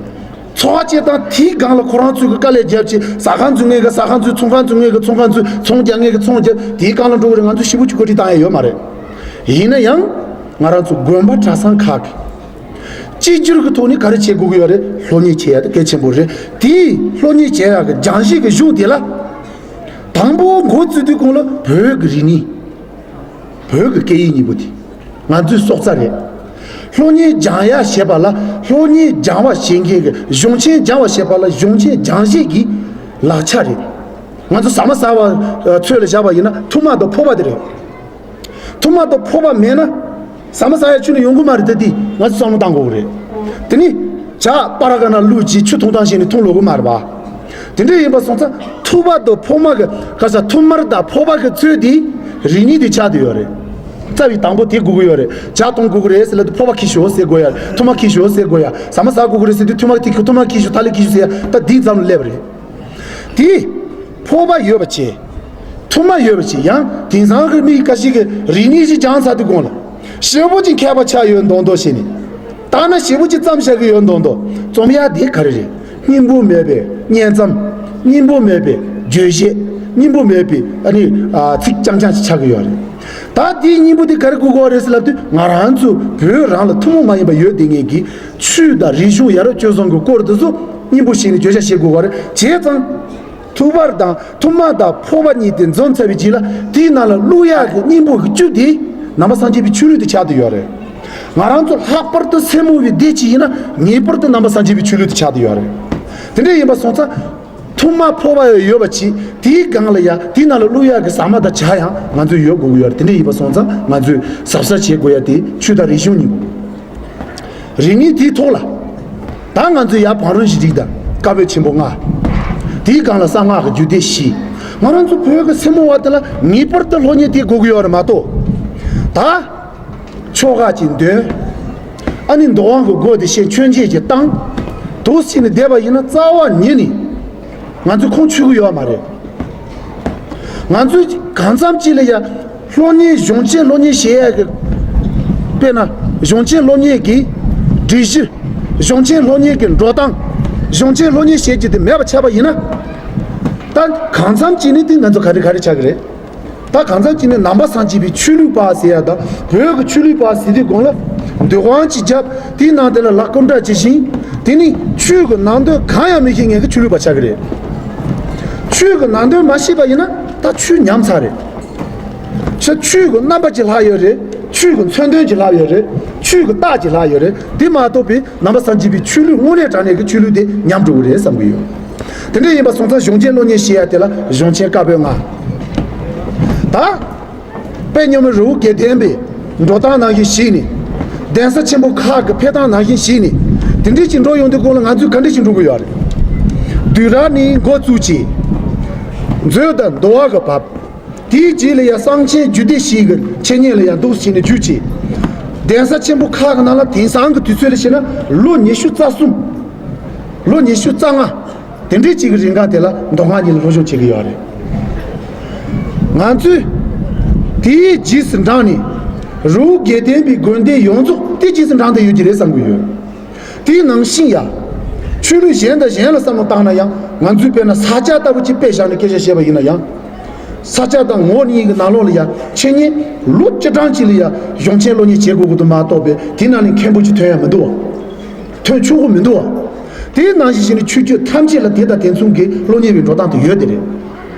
འཚོ་བ་སྐྱེལ་སྟངས་དེའི་སྒང་ལ་ཁོ་རང་ཚོས་ཀྱི་དཀའ་ལས་བརྒྱབ་བྱས། ཟ་ཁང་འཛུགས་མཁན་གྱིས་ཟ་ཁང་འཛུགས། ཚོང་ཁང་འཛུགས་མཁན་གྱིས་ཚོང་ཁང་འཛུགས། ཚོང་རྒྱག་མཁན་གྱིས་ཚོང་རྒྱག། དེའི་སྒང་ལ་འགྲོ་གི་རེད། ང་ཚོ་ཞེ་པོ་ཅིག་གོ་སྒྲིག་བཏང་ཡ་ཡོད་མ་རེད། ཡིན་ན་ཡང་ང་རང་ཚོ་དགོན་པ་གྲྭ་ཚང་ཁག་གིས་གཅིག་གྱུར་གྱི་ཐོག་ནས་ག་རེ་བྱེད་དགོས་ཀྱི་ཡོད་རེད། སློབ་གཉེར་བྱེད་ཡ་དེ་གལ་ཆེན་པོ་རེད། དེའི་སློབ་གཉེར་བྱེད་ཡ་གི་སྦྱང་གཞི་གི་གཞུང་དེ་ལ་དང་པོ་འགོ་བཙུགས་དུས་གོང་ལ་བོད་ཀྱི་རིག་གནས། བོད་ཀྱི་སྐད་ཡིག་གཉིས་པོ་དེ་ང་ཚོའི་སྲོག་རྩ་རེད། སློབ་གཉེར་སྦྱང་ཡ་ཞེས་པ་ལ། སློབ་གཉེར་སྦྱང་བ་བྱེད་མཁན་གྱི་གཞུང་ཆེན་སྦྱང་བ་ཞེས་པ་ལ་གཞུང་ཆེན་སྦྱང་བྱེད་ཀྱི་ལག་ཆ་རེད། ང་ཚོ་ཟ་མ་ཟ་བ་ཚོད་ལ་བཞག་པ་ཡིན་ན་ཐུར་མ་དང་ཕོར་པ་དེ་རེད། ཐུར་མ་དང་ཕོར་པ་མེད་ན་ཟ་མ་ཟ་ཡ་ཁྱོན་ནས་ཡོང་གི་མ་རེད། ད་འདི་ང་ཚོ་བསམ་བློ་བཏང་དགོས་རེད། དེ་ནི་ཇ་པ་ར་ག་ན་བླུགས་རྗེས་ཆུ་འཐུང་སྟངས་ཤེས་ནས་འཐུང་ལོག་གི་མ་རེད་པ། དེ་འདྲ་ཡིན་པ་སོང་ཙང་ཐུར་མ་དང་ཕོར་མ་གི་ག་ས་ཐུར་མ་དང་ཕོར་པ་གི་ཚོད་དེ་རིག་གནས་དེ་ཆགས་བསྡད་ཡོད་རེད། རྩ་བའི་དང་པོ་དེ་དགོས་ཀྱི་ཡོད་རེད། ཇ་འཐུང་དགོས་ཀྱི་རེད་ཟེར་ལབ་དུས་ཕོར་པ་འཁྱེར་ཤོག་ཟེར་དགོས་ཡ། ཐུར་མ་འཁྱེར་ཤོག་ཟེར་དགོས་ཡ། ཟ་མ་ཟ་དགོས་ཀྱི་རེད་ཟེར་དུས་ཐུར་མ་དེ་ཐུར་མ་འཁྱེར་ཤོག་ཐ་ལི་འཁྱེར་ཤོག་ཟེར་ཡ། ད་འདི་ཙམ་ལ་སླེབས་པ་རེད། དེ་ཕོར་པ་ཡོད་པ་བྱས། ཐུར་མ་ཡོད་པ་བྱས། ཡང་དེང་སང་གི་མི་ཁ་ཤས་ཀྱིས་རིག་གནས་ཤིག་སྦྱངས་ཚར་དུས་གོང་ལ་ཞེ་པོ་ཅིག་མཁས་པ་ཆགས་ཡོད་མདོག་མདོག་བྱས་ནས། ལྟ་ན་ཞེ་པོ་ཅིག་བརྩམས་བཞག་གི་ཡོད་མདོག་མདོག་རྩོམ་ཡ་དེ་ག་རེ་རེད། སྙིང་པོ་མེད་པའི་བརྙན་ཙམ། སྙིང་པོ་མེད་པའི་བརྗོད་བྱེད། སྙིང་པོ་མེད་པའི་ཨ་ནི་ཨ་ཚིག་རྐྱང་རྐྱང་ཞིག་ཆགས་ཀྱི་ཡོད་རེད། ད་དེའི་སྙིང་པོ་དེ་ག་རེ་དགོས་ཀྱི་ཡོད་རེད་ཟེར་ལབ་དུས། ང་རང་ཚོ་བོད་རང་ལ་ཐུན་མོང་མ་ཡིན་པ་ཡོད་བསྡད་མཁན་གྱི་ཆོས་དང་རིག་གཞུང་ཡ་རབས་སྤྱོད་བཟང་གི་སྐོར་དེ་ཚོ་སྙིང་པོ་བྱས་ནས་བརྗོད་བྱ་བྱེད་དགོས་ཀྱི་ཡོད་རེད། བྱས་ཙང་ཐུར་པ་དང་ཐུར་མ་དང་ཕོར་པ་གཉིས་དེ་འཛོམས་ཚར་བའི་རྗེས་ལ། དེའི་ནང་ལ་བླུག་ཡག་གི་སྙིང་པོ་གི་བཅུད་དེ་ནང་པ་སངས་རྒྱས་པའི་ཆོས་ལུགས་དེ་ཆགས་བསྡད་ཡོད་རེད། ང་རང་ཚོ་ལྷག་པར་དུ་སེར་མོ་བའི་སྡེ་གཅིག་ཡིན་ན་ངེས་པར་དུ་ནང་པ་སངས་རྒྱས་པའི་ཆོས་ལུགས་དེ་ཆགས་བསྡད་ཡོད་རེད། དེ་འདྲ་ཡིན་པ་སོང་ཙང་ཐུར་མ་ཕོར་པ་ཡོད་པ་བྱས། དེའི་སྒང་ལ་ཡ་དེའི་ནང་ལ་བླུག་ཡག་གི་ཟ་མ་དང་ཇ་ཡང་ང་ཚོས་ཡོད་དགོས་ཀྱི་ཡོད་རེད། དེ་འདྲ་ཡིན་པ་སོང་ཙང་ང་ཚོས་གཟབ་གཟབ་བྱེད་དགོས་ཡ་དེ་ཆོས་དང་རིག་གཞུང་གཉིས་པོ། རིག་གནས་དེའི་ཐོག་ལ། ད་ང་ཚོས་ཡར་བང་རིམ་བཞི་རིགས་དང་བཀའ་པོད་ཆེན་པོ་ལྔ། དེའི་སྒང་ལ་གསང་སྔགས་ཀྱི་རྒྱུད་སྡེ་བཞི། ང་རང་ཚོ་བོད་ཀྱི་སེར་མོ་བ་དེ་ལ་ངེས་པར་དུ་སློབ་གཉེར་དེ་དགོས་ཀྱི་ཡོད་རེད་མ་གཏོགས། ད་ཆོ་ག་ཅིག་འདོན། ཨ་ནི་འདུལ་བ་གི་སྒོ་དེ་བཤད། མཆོད་མཇལ་ཅིག་བཏང་། འདུག་སེ་ནས་བསྡད་པ་ཡིན་ན་རྩ་བ་ཉིད་ནས་ང་ཚོ་ཁུངས་འཁྱོལ་གྱི་ཡོད་མ་རེད། ང་ཚོས་གང་འཚམ་ཅིག་ལ་ཡ་སློབ་གཉེར། གཞུང་ཆེན་སློབ་གཉེར་བྱེད་ཡ་གི། དཔེར་ན་གཞུང་ཆེན་སློབ་གཉེར་གྱི་སྒྲིག་གཞི། གཞུང་ཆེན་སློབ་གཉེར་གྱི་འགྲོ་སྟངས། གཞུང་ཆེན་སློབ་གཉེར་བྱེད་རྒྱུ་དེ་མེད་པ་ཆགས་པ་ཡིན་ན། ད་གང་འཚམ་ཅིག་ནས་དེ་ང་ཚོ་ག་རེ་ག་རེ་ཆགས་ཀྱི་རེད། ད་གང་འཚམ་ཅིག་ནས་ནང་པ་སངས་རྒྱས་པའི་ཆོས་ལུགས་པ་ཟེར་ཡ་དང་། བོད་ཀྱི་ཆོས་ལུགས་པ་ཟེར་དུས་གོང་ལ་འདུ་ཁང་ཅིག་བརྒྱབ། དེའི་ནང་དེ་ལ་ལྷ་སྐུ་འདྲ་ཇི་བཞིན། དེ་ནི་ཆོས་ཀྱི་ནང་དོན་གང་ཡང་མི་ཤེས་མཁན་གྱི་ཆོས་ལུགས་པ་ཆགས་ཀྱི་རེད། ཆོས་ཀྱི་ནང་དོན་མ་ཤེས་པ་ཡིན་ན་ད་ཆོས་ཉམས་ཚར་རེད། ཆ་ཆོས་ཀྱི་རྣམ་པ་ཅིག་ལྷག་ཡོད་རེད། ཆོས་ཀྱི་མཚོན་དོན་ཅིག་ལྷག་ཡོད་རེད། ཆོས་ཀྱི་རྟགས་ཅིག་ལྷག་ཡོད་རེད། དེ་མ་གཏོགས་པའི་ནང་པ་སངས་རྒྱས་པའི་ཆོས་ལུགས། དངོས་གནས་དྲང་གནས་ཀྱི་ཆོས་ལུགས་དེ་ཉམས་འགྲོ་གི་རེད་བསམ་གྱི་ཡོད། དེ་འདྲ་ཡིན་པ་སོང་ཙང་གཞུང་ཆེན་སློབ་གཉེར་ཞེས་ཡ་དེ་ལ་གཞུང་ཆེན་བཀའ་པོད་ལྔ། ད་དཔལ་མཉམ་མེད་རི་བོ་དགེ་ལྡན་པའི་འགྲོ་སྟངས་ནང་བཞིན་བྱས་ནས། གདན་ས་ཆེན་པོ་ཁག་གི་ཕེབས་སྟངས་ནང་བཞིན་བྱས་ནས། དེ་འདྲ་ཅིག་འགྲོ་ཡོང་དུས་གོང་ལ་ང་ཚོས་ག་འདྲ་ཅིག་འགྲོ་གི་ཡོད་རེད། བསྡུས་གྲྭ་ནས་འགོ་བཙུགས་བྱས། མཛོད་དང་འདུལ་བ་གི་བབས། དེའི་རྗེས་ལ་ཡང་གསང་ཆེན་རྒྱུད་སྡེ་བཞིའི་འཆད་ཉན་ལ་ཡང་འདུག་སེ་བྱས་ནས་བརྒྱུད་བྱས། གདན་ས་ཆེན་པོ་ཁག་གི་ནང་ལ་དེང་སང་གི་དུས་ཚོད་ལ་བྱས་ན་ལོ་ཉི་ཤུ་རྩ་གསུམ། ལོ་ཉི་ཤུ་རྩ་ལྔ། དེ་འདྲའི་ཅིག་གི་རིང་ག་དེ་ལ་མདོ་སྔགས་གཉིས་ལ་སློབ་སྦྱོང་བྱེད་ཀྱི་ཡོད་རེད། ང་ཚོས་དེའི་རྗེས་སུ་འབྲངས་ནས། རི་བོ་དགེ་ལྡན་པའི་དགོན་སྡེ་ཡོངས་རྫོགས་དེ་རྗེས་སུ་འབྲངས་བསྡད་ཡོད་ཀྱི་རེད་བསམ་གྱི་ཡོད། དེའི་ནང་བཞིན་ཡ། ཆོས་ལུགས་གཞན་དང་གཞན་ལ་བསམ་བློ་བཏང་ན་ཡང་། ང་ཚོས་དཔེར་ན་ས་སྐྱ་ལྟ་བུ་ཅིག་དཔེ་བཞག་ནས་སྐད་ཆ་བཤད་པ་ཡིན་ན་ཡང་། ས་སྐྱ་དང་ངོགས་གཉིས་ཀྱི་ནང་ལོགས་ལ་ཡ་འཆད་ཉན་ལོ་བཅུ་གྲངས་ཅིག་ལ་ཡ་གཞུང་ཆེན་སློབ་གཉེར་བྱེད་དགོས་ཀྱི་འདུག་མ་གཏོགས་པའི་དེའི་ནང་ནས་མཁན་པོ་ཅིག་ཐོན་ཡ་མི་འདུག་བ། ཐོན་ཆོག་གི་མི་འདུག་བ། དེའི་ནང་བཞིན་བྱས་ནས་ཆོས་བརྒྱུད་ཐམས་ཅད་ལ་དེ་དང་དེ་མཚུངས་ཀྱི་སློབ་གཉེར་བའི་འགྲོ་སྟངས་དེ་ཡོད་དེ་རེད།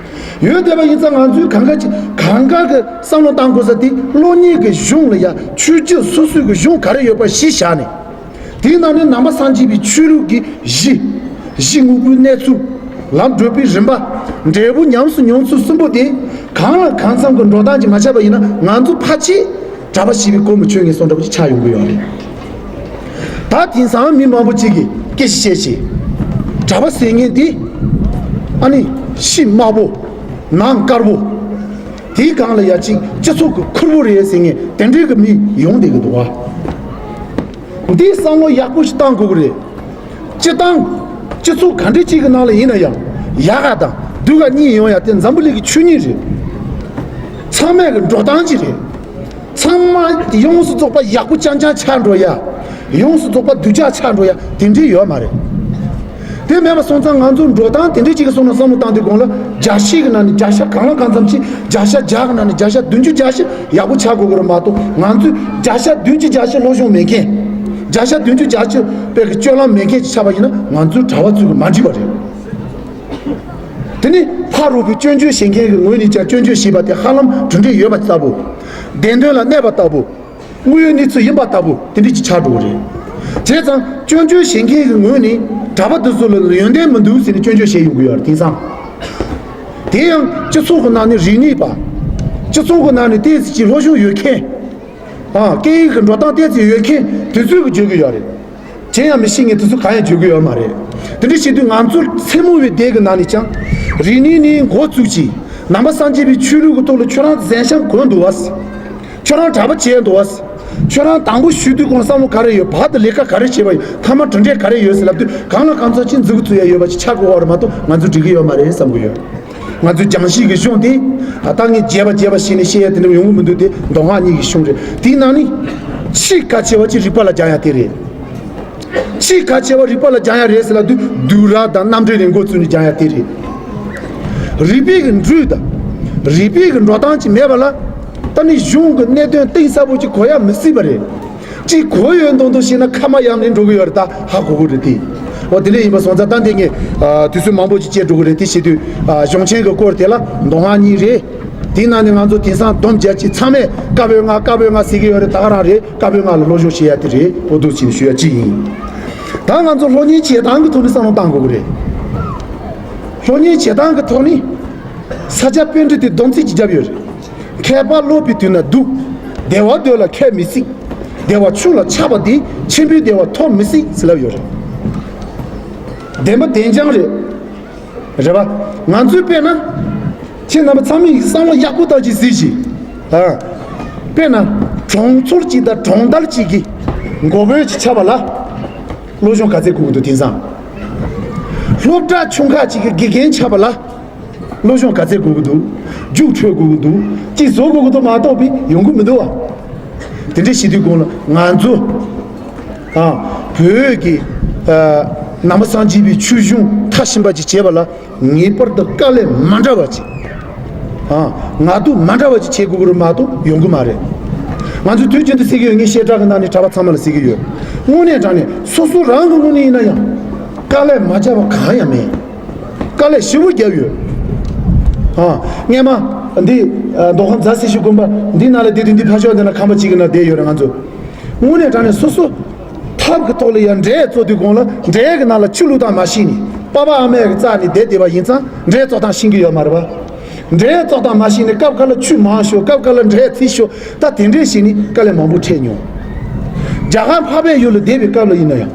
ཡོད་བསྡད་པ་ཡིན་ཙང་ང་ཚོས་གང་ག་ཅིག་གང་ག་གི་བསམ་བློ་བཏང་དགོས་ས་དེ། སློབ་གཉེར་གྱི་གཞུང་ལ་ཡ་ཆོས་བརྒྱུད་སོ་སོའི་གི་གཞུང་ག་རེ་ཡོད་པ་གཞི་བཞག་ནས། དེའི་ནང་ནས་ནང་པ་སངས་རྒྱས་པའི་ཆོས་ལུགས་ཀྱི་གཞི། གཞི་དངོས་པོའི་གནས་ཚུལ། ལམ་བགྲོད་པའི་རིམ་པ། འབྲས་བུ་ཉམས་སུ་མྱོང་ཚུལ་གསུམ་པོ་དེ་གང་ལ་གང་འཚམ་གྱི་འགྲོ་སྟངས་ཀྱིས་མ་ཆགས་པ་ཡིན་ན། ང་ཚོ་ཕལ་ཆེར་གྲྭ་པ་ཞེས་པའི་སྒོ་མོ་ཆོད་ངེས་སོང་འདྲ་པོ་ཅིག་ཆགས་ཡོང་གི་ཡོད་རེད། ད་དེང་སང་མི་མང་པོ་ཅིག་གིས་སྐད་ཆ་བཤད་བྱས། གྲྭ་པ་ཟེར་མཁན་དེ་ཨ་ནི་ཤི་དམར་པོ། ནང་དཀར་པོ། དེའི་སྒང་ལ་ཡ་གཅིག་སྤྱི་ཚོགས་ཀྱི་ཁུར་པོ་རེད་ཟེར་མཁན་དེ་འདྲའི་གི་མི་ཡོང་བསྡད་ཀྱི་འདུག་བ། འདིའི་བསམ་བློ་ཡག་པོ་ཞིག་བཏང་དགོས་ཀྱི་རེད། སྤྱི་བཏང་། སྤྱི་ཚོགས་ག་འདྲ་ཅིག་གི་ནང་ལ་ཡིན་ན་ཡང་། ཡག་ག་དང་སྡུག་ག་གཉིས་ཡོང་ཡ་དེ་འཛམ་བུ་གླིང་གི་ཆོས་ཉིད་རེད། ཚང་མས་གི་འགྲོ་སྟངས་ཅིག་རེད། ཚང་མ་ཡོངས་སུ་རྫོགས་པ་ཡག་པོ་རྐྱང་རྐྱང་ཆགས་འགྲོ་ཡ། ཡོངས་སུ་རྫོགས་པ་སྡུག་ཅག་ཆགས་འགྲོ་ཡ་དེ་འདྲའི་ཡོད་མ་རེད། དེ་མེད་པ་སོང་ཙང་ང་ཚོ་འགྲོ་སྟངས་དེ་འདྲའི་ཅིག་གི་སོང་ན་བསམ་བློ་བཏང་དུས་གོང་ལ་བརྒྱ་ཆ་གི་ནང་ནས་བརྒྱ་ཆ་གང་ལ་གང་འཚམ་ཅིག་བརྒྱ་ཆ་བརྒྱ་གི་ནང་ནས་བརྒྱ་ཆ་བདུན་ཅུ་བརྒྱ་ཆ་ཡག་པོ་ཆགས་དགོས་ཀྱི་རེད་མ་གཏོགས། ང་ཚོས་བརྒྱ་ཆ་བདུན་ཅུ་བརྒྱ་ཆ་བློ་སྦྱོང་མེད་མཁན། བརྒྱ་ཆ་བདུན་ཅུ་བརྒྱ་ཆ་དཔེ་གི་སྤྱོད་ལམ་མེད་མཁན་ཅིག་ཆགས་པ་ཡིན་ན། ང་ཚོའི་གྲྭ་པ་ཚོས་གི་མ་འགྲིག་པ་རེད། དེ་ནི་ཕ་རོལ་པོའི་སྐྱོན་བརྗོད་བྱེད་མཁན་གྱི་ངོས་ནས་ཀྱང་སྐྱོན་བརྗོད་བྱས་པ་དེ་ཧ་ལམ་གྲུབ་འབྲས་ཡོད་པ་ལྟ་བུ། བདེན་དོན་ལ་གནས་པ་ལྟ་བུ། དངོས་ཡོད་གནས་ཚུལ་ཡིན་པ་ལྟ་བུ་དེ་འདྲ་ཅིག་ཆགས་འགྲོ་གི་རེད། བྱས་ཙང་སྐྱོན་བརྗོད་བྱེད་མཁན་གྱི་ངོས་ནས་གྲྭ་པ་འདི་ཚོ་ལ་ཡོན་ཏན་མི་འདུག་ཟེར་ནས་སྐྱོན་བརྗོད་བྱས་ཡོང་གི་ཡོད་རེད། དེང་སང་། དེ་ཡང་སྤྱི་ཚོགས་ཀྱི་ནང་ནས་རིག་གནས་པ། སྤྱི་ཚོགས་ཀྱི་ནང་ནས་ཏོག་ཙམ་ཅིག་སློབ་སྦྱོང་ཡོད་མཁན། ཨ། སྐད་ཡིག་གི་འགྲོ་སྟངས་ཏོག་ཙམ་ཡོད་མཁན་དེ་ཚོས་གི་བརྗོད་གི་ཡོད་རེད། གཞན་ཡང་མི་ཤེས་མཁན་དེ་ཚོ་གང་ཡང་བརྗོད་གི་ཡོད་མ་རེད། དེ་འདྲ་བྱེད་དུས་ང་ཚོ་མཚན་མོ་བའི་སྡེ་གི་ནང་ནས་ཀྱང་། རིག་གནས་ནས་འགོ་བཙུགས་ཀྱིས་ནང་པ་སངས་རྒྱས་པའི་ཆོས་ལུགས་ཀྱི་ཐོག་ལ་ཁྱོད་རང་གཟན་ཤམ་གོན་འདུག་བ། ཁྱོད་རང་གྲྭ་པ་བྱས་འདུག་བ། ཁྱོད་རང་དང་པོ་ཞུགས་དུས་གོང་བསམ་བློ་ག་རེ་ཡོད། བར་དུ་ལས་ཀ་ག་རེ་བྱས་པ་ཡོད། མཐའ་མ་གྲུབ་འབྲས་ག་རེ་ཡོད་ཟེར་ལབ་དུས། གང་ལ་གང་འཚམ་ཅིག་མཛུབ་གུ་བཙུགས་ཡ་ཡོད་པ་ཅིག་ཆགས་དགོས་པ་རེད་མ་གཏོགས། ང་ཚོ་འགྲིག་གི་ཡོད་མ་རེད་བསམ་གི་ཡོད། ང་ཚོའི་སྦྱང་གཞི་གི་གཞུང་དེ། ད་ངས་རྒྱས་པ་རྒྱས་པ་བྱས་ནས་བཤད་ཡ་དེ་འདྲ་ཡོང་གི་མི་འདུག་དེ་མདོ་སྔགས་གཉིས་ཀྱི་གཞུང་རེད། དེའི་ནང་ནས་ཆེས་གལ་ཆེ་བ་ཅིག་རིག་པ་ལ་སྦྱང་ཡ་དེ་རེད། ཆེས་གལ་ཆེ་བ་རིག་པ་ལ་སྦྱང་ཡ་རེད་ཟེར་ལབ་དུས། བསྡུས་གྲྭ་དང་རྣམ་འགྲེལ་ལས་འགོ་བཙུགས་ནས་སྦྱང་ཡ་དེ་རེད། རིག་པའི་གི་འགྲོས་དང་། རིག་པའི་གི་འགྲོ་སྟངས་ཅིག་མེད་པ་ལ། ད་ནི་གཞུང་གི་གནད་དོན་གཏིང་ཟབ་པོ་ཅིག་གོ་ཡ་མི་སྲིད་པ་རེད། གཅིག་གོ་ཡོད་མདོག་མདོག་བྱས་ན་ཁ་མ་ཡར་ནས་འགྲོ་གི་ཡོད་རེད། ད་ཧ་གོ་གི་རེད་དེ། འོ་དེ་འདྲ་ཡིན་པ་སོང་ཙང་ད་འདི་ངས་ཨ་དུས་ཚོད་མང་པོ་ཅིག་བཅད་འགྲོ་གི་རེད། དེ་བྱེད་དུས་ཨ་གཞུང་ཆེན་གྱི་སྐོར་དེ་ལ་མདོ་སྔགས་གཉིས་རེད། དེའི་ནང་ནས་ང་ཚོ་དེང་སང་སྡོམ་རྒྱག་ཅིག་ཚང་མས་བཀའ་པོད་ལྔ་བཀའ་པོད་ལྔ་ཟེར་གི་ཡོད་རེད། ད་ག་རང་རེད། བཀའ་པོད་ལྔ་ལ་སློབ་སྦྱོང་བྱེད་ཡ་དེ་རེད། འོ་འདུག་ཅེས་ཞུ་ཡ་གཅིག་ཡིན། ད་ང་ཚོ་སློབ་གཉེར་བྱེད་སྟངས་ཀྱི་ཐོག་ནས་བསམ་བློ་བཏང་དགོས་ཀྱི་རེད། སློབ་གཉེར་བྱེད་སྟངས་ཀྱི་ཐོག་ནས་ས་སྐྱ་པཎྜི་ཏའི་སྡོམ་ཚིག་ཅིག་བརྒྱབ་ཡོད་རེད། མཁས་པ་སློབ་པའི་དུས་ན་སྡུག། བདེ་བ་འདོད་ལ་མཁས་མི་སྲིད། བདེ་བ་ཆུང་ལ་ཆགས་པ་དེས། ཆེན་པོའི་བདེ་བ་ཐོབ་མི་སྲིད་ཟེར་ལབ་ཡོད་རེད། བདེན་པ་བདེན་རྐྱང་རེད། རེད་པ། ང་ཚོས་དཔེར་ན། ཁྱེད་རྣམ་པ་ཚང་མས་བསམ་བློ་ཡག་པོ་བཏང་ཅིག་གཟིགས་ཤིག་ཨ། དཔེར་ན། གྲོང་ཚོར་གཅིག་དང་གྲོང་རྡལ་གཅིག་གི་འགོ་དཔོན་ཅིག་ཆགས་པ་ལ། སློབ་སྦྱོང་ག་ཚད་དགོས་ཀྱི་འདུག་དེང་སང་། སློབ་གྲྭ་ཆུང་ཁག་ཅིག་གི་དགེ་རྒན་ཆགས་པ་ལ། སློབ་སྦྱོང་ག་ཚད་དགོས་ཀྱི་འདུག་རྒྱུགས་འཕྲོད་དགོས་ཀྱི་འདུག་ཅིག་བཟོ་དགོས་ཀྱི་འདུག་མ་གཏོགས་པའི་ཡོང་གི་མི་འདུག་བ། དེ་འདྲ་བྱེད་དུས་གོང་ལ་ང་ཚོ། ཨ། བོད་ཀྱི། ཨ། ནང་པ་སངས་རྒྱས་པའི་ཆོས་གཞུང་མཐར་ཕྱིན་པ་ཅིག་བྱེད་པ་ལ། ངེས་པར་དུ་དཀའ་ལས་མ་འདྲ་བ་ཅིག་ཨ། ངལ་དུབ་མ་འདྲ་བ་ཅིག་བྱེད་དགོས་ཀྱི་རེད་མ་གཏོགས་ཡོང་གི་མ་རེད། ང་ཚོས་དུས་རྒྱུན་དུ་ཟེར་གྱི་ཡོད། ངས་བཤད་གྲྭ་གི་ནང་ནས་གྲྭ་པ་ཚང་མ་ལ་ཟེར་གྱི་ཡོད། དངོས་གནས་དྲང་གནས་སོ་སོ་རང་གི་ངོས་ནས་ཡིན་ན་ཡང་། དཀའ་ལས་མ་བརྒྱབ་པ་གང་ཡང་མེད། དཀའ་ལས་ཞེ་པོ་བརྒྱབ་ཡོད། ཨ། སྔས་མ་འདི། ཨ། མདོ་ཁམས་རྫ་སེ་ཤུ་དགོན་པ་འདི་ནང་ལ་བསྡད་དུས། འདི་ཕར་ཕྱོགས་འདི་ན་ཁང་པ་གཅིག་གི་ནང་བསྡད་ཡོད་རེད་ང་ཚོ། དངོས་གནས་དྲང་གནས་སོ་སོ་ཐབས་ཀྱི་ཐོག་ལ་ཡང་འབྲས་བཙོ་དུས་གོང་ལ་འབྲས་ཀྱི་ནང་ལ་ཆུ་བླུགས་སྟངས་མ་ཤེས་ནས། པ་ཕ་ཨ་མས་ཀྱི་རྩ་ནས་བསྡད་བསྡད་པ་ཡིན་ཙང་འབྲས་བཙོ་སྟངས་ཤེས་ཀྱི་ཡོད་མ་རེད་པ། འབྲས་བཙོ་སྟངས་མ་ཤེས་ནས་སྐབས་འགའ་ལ་ཆུ་མང་ཤོར། སྐབས་འགའ་ལ་འབྲས་ཚིག་ཤོར། ད་དེ་འདྲས་བྱས་ནས་དཀའ་ལས་མང་པོ་འཕྲད་མྱོང་། རྒྱ་གར་འཕགས་པའི་ཡུལ་ལ་བསྡད་པའི་སྐབས་ལ་ཡིན་ན་ཡང་།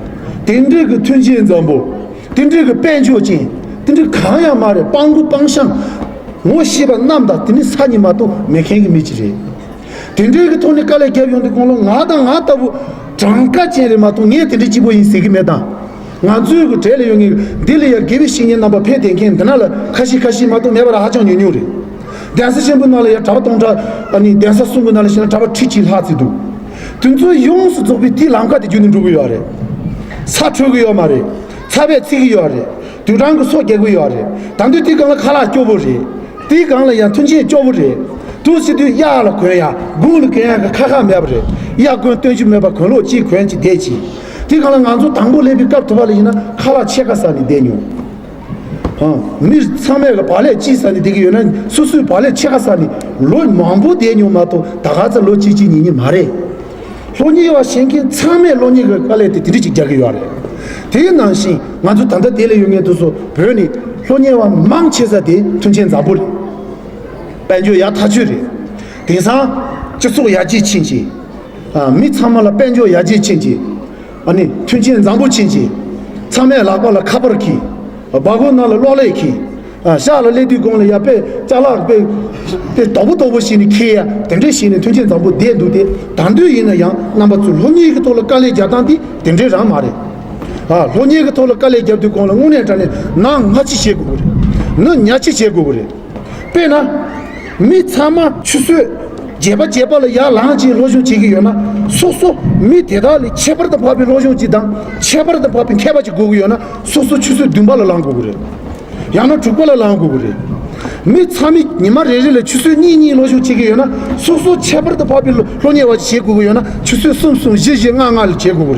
དེ་འདྲས་ཀྱི་མཐུན་རྐྱེན་འཛོམས་པོ། དེ་འདྲས་ཀྱི་དཔལ་འབྱོར་ཅན། དེ་འདྲས་གང་ཡང་མ་རེད། སྤྲང་པོ་སྤྲང་ཤང་། ངོ་ཤེས་པ་རྣམས་དང་དེ་ནི་ས་གཉིས་མ་གཏོགས་མེད་མཁན་གྱི་མི་ཅིག་རེད། དེ་འདྲའི་གི་ཐོག་ནས་དཀའ་ལས་བརྒྱབ་ཡོང་དུས་གོང་ལ་ང་དང་ང་ལྟ་བུ་གྲངས་ཀ་ཅན་རེད་མ་གཏོགས་ངས་དེ་འདྲའི་སྐྱིད་པོ་ཡིན་ཟེར་གི་མེད་དང་། ང་ཚོའི་གི་གྲས་ལ་ཡོད་མཁན་འདི་ལ་ཡང་དགེ་བའི་བཤེས་གཉེན་རྣམ་པ་ཕེབས་བསྡད་མཁན་འདི་ན་ལ་ཁ་ཤས་ཁ་ཤས་མ་གཏོགས་མེད་པ་ར་ཧ་ཅང་ཉུང་ཉུང་རེད། གདན་ས་ཆེན་པོ་ནང་ལ་ཡང་གྲྭ་པ་སྟོང་ཕྲག་ཨ་ནི་གདན་ས་གསུམ་གི་ནང་ལ་བཤད་ན་གྲྭ་པ་ཁྲི་གཅིག་ལྷག་ཙམ་འདུག་དེ་ཚོ་ཡོངས་སུ་རྫོགས་པའི་དེའི་ལམ་ཁ་དེ་བརྒྱུད་ནས་འགྲོ་གི་ཡོད་རེད། ཚྭ་འཕྲོད་གི་ཡོད་མ་རེད། ཚྭ་བས་འཚིག་གི་ཡོད་རེད། དུད་གྲང་གི་སོ་རྒྱག་གི་ཡོད་རེད། ད་དུང་དེའི་སྒང་ལ་ཁ་ལག་སྐྱོ་པོ་རེད། དེའི་སྒང་ལ་ཡང་མཐུན་རྐྱེན་སྐྱོ་པོ་རེད། དུས་ཕྱིན་དུས་གཡག་ལ་གོན་ཡ། དགུང་ལ་གོན་ཡ་གི་ཁ་ཁ་མེད་པ་རེད། གཡག་གོན་སྟོན་རྒྱུ་མེད་པ་གོན་ལོག་གཅིག་གོན་གཅིག་བསྡད་ཅིང་། དེའི་སྒང་ལ་ང་ཚོ་དང་པོ་སླེབས་པའི་སྐབས་ཐོབ་པ་ལ་ཡིན་ན་ཁ་ལག་ཕྱེད་ཀ་ཟ་ནས་བསྡད་མྱོང་། ཨང་། མི་ཚང་མས་གི་བག་ལེབ་གཅིག་ཟ་ནས་བསྡད་ཀྱི་ཡོད་ན་སོ་སོའི་བག་ལེབ་ཕྱེད་ཀ་ཟ་ནས་ལོ་མང་པོ་བསྡད་མྱོང་མ་གཏོགས་ད་ག་ཚོད་ལོ་གཅིག་གཅིག་གཉིས་གཉིས་མ་རེད། སློབ་གཉེར་བ་བྱེད་མཁན་ཚང་མས་སློབ་གཉེར་གྱི་དཀའ་ལས་དེ་དེ་འདྲ་ཅིག་རྒྱག་གི་ཡོད་རེད། དེའི་ནང་བཞིན་ང་ཚོ་ད་ལྟ་དེ་ལ་ཡོད་མཁན་དེ་ཚོ་བོད་ནས་སློབ་གཉེར་བ་མང་ཆེ་ས་དེ་མཐུན་རྐྱེན་བཟང་པོ་རེད། དཔལ་འབྱོར་ཡག་ཐག་ཆོད་རེད། དེང་སང་སྤྱི་ཚོགས་ཡར་རྒྱས་ཕྱིན་ཅིང་། ཨ། མི་ཚང་མ་ལ་དཔལ་འབྱོར་ཡར་རྒྱས་ཕྱིན་ཅིང་། ཨ་ནི་མཐུན་རྐྱེན་བཟང་པོ་ཕྱིན་ཅིང་། ཚང་མས་ལག་པ་ལ་ཁ་པར་གྱིས། སྦག་སྦག་ནང་ལ་གློག་ཀླད་གྱིས། ཨ། ཤག་ལ་སླེབས་དུས་གོང་ལ་ཡ་དཔེ་ཅ་ལག་དཔེ་དཔེ་དོག་པོ་དོག་པོ་ཞིག་ནས་འཁྱེར་ཡ་དེ་འདྲས་ཞིག་ནས་མཐུན་རྐྱེན་བཟང་པོ་བསྡད་འདུག་སྟེ། ད་དུང་ཡིན་ན་ཡང་རྣམ་པ་ཚོས་སློབ་གཉེར་གྱི་ཐོག་ལ་དཀའ་ལས་རྒྱག་སྟངས་འདི་དེ་འདྲས་རང་མ་རེད། ཨ། སློབ་གཉེར་གྱི་ཐོག་ལ་དཀའ་ལས་རྒྱབ་དུས་གོང་ལ་དངོས་གནས་དྲང་གནས་ནག་ཉེས་ཅིག་བྱེད་དགོས་ཀྱི་རེད། ནག་ཉེས་ཅིག་བྱེད་དགོས་ཀྱི་རེད། དཔེར་ན། མི་ཚང་མ་ཆུ་ཚོད་བརྒྱད་པ་བརྒྱད་པ་ལ་ཡར་ལངས་བྱས་སློབ་སྦྱོང་བྱེད་ཀྱི་ཡོད་ན། སོ་སོ་མི་དེ་དག་ལས་ཁྱད་པར་དུ་འཕགས་པའི་སློབ་སྦྱོང་ཅིག་དང་ཁྱད་པར་དུ་འཕགས་པའི་མཁས་པ་ཅིག་དགོས་ཀྱི་ཡོད་ན། སོ་སོ་ཆུ་ཚོད་བདུན་པ་ལ་ལངས་དགོས་ཀྱི་རེད། ཡང་ན་དྲུག་པ་ལ་ལངས་དགོས་ཀྱི་རེད། མི་ཚང་མས་ཉི་མ་རེ་རེ་ལ་ཆུ་ཚོད་གཉིས་གཉིས་སློབ་སྦྱོང་བྱེད་ཀྱི་ཡོད་ན། སོ་སོ་ཁྱད་པར་དུ་འཕགས་པའི་སློབ་གཉེར་བ་ཞིག་བྱེད་དགོས་ཀྱི་ཡོད་ན། ཆུ་ཚོད་གསུམ་གསུམ་བཞི་བཞི་ལྔ་ལྔ་ལ་བྱེད་དགོས་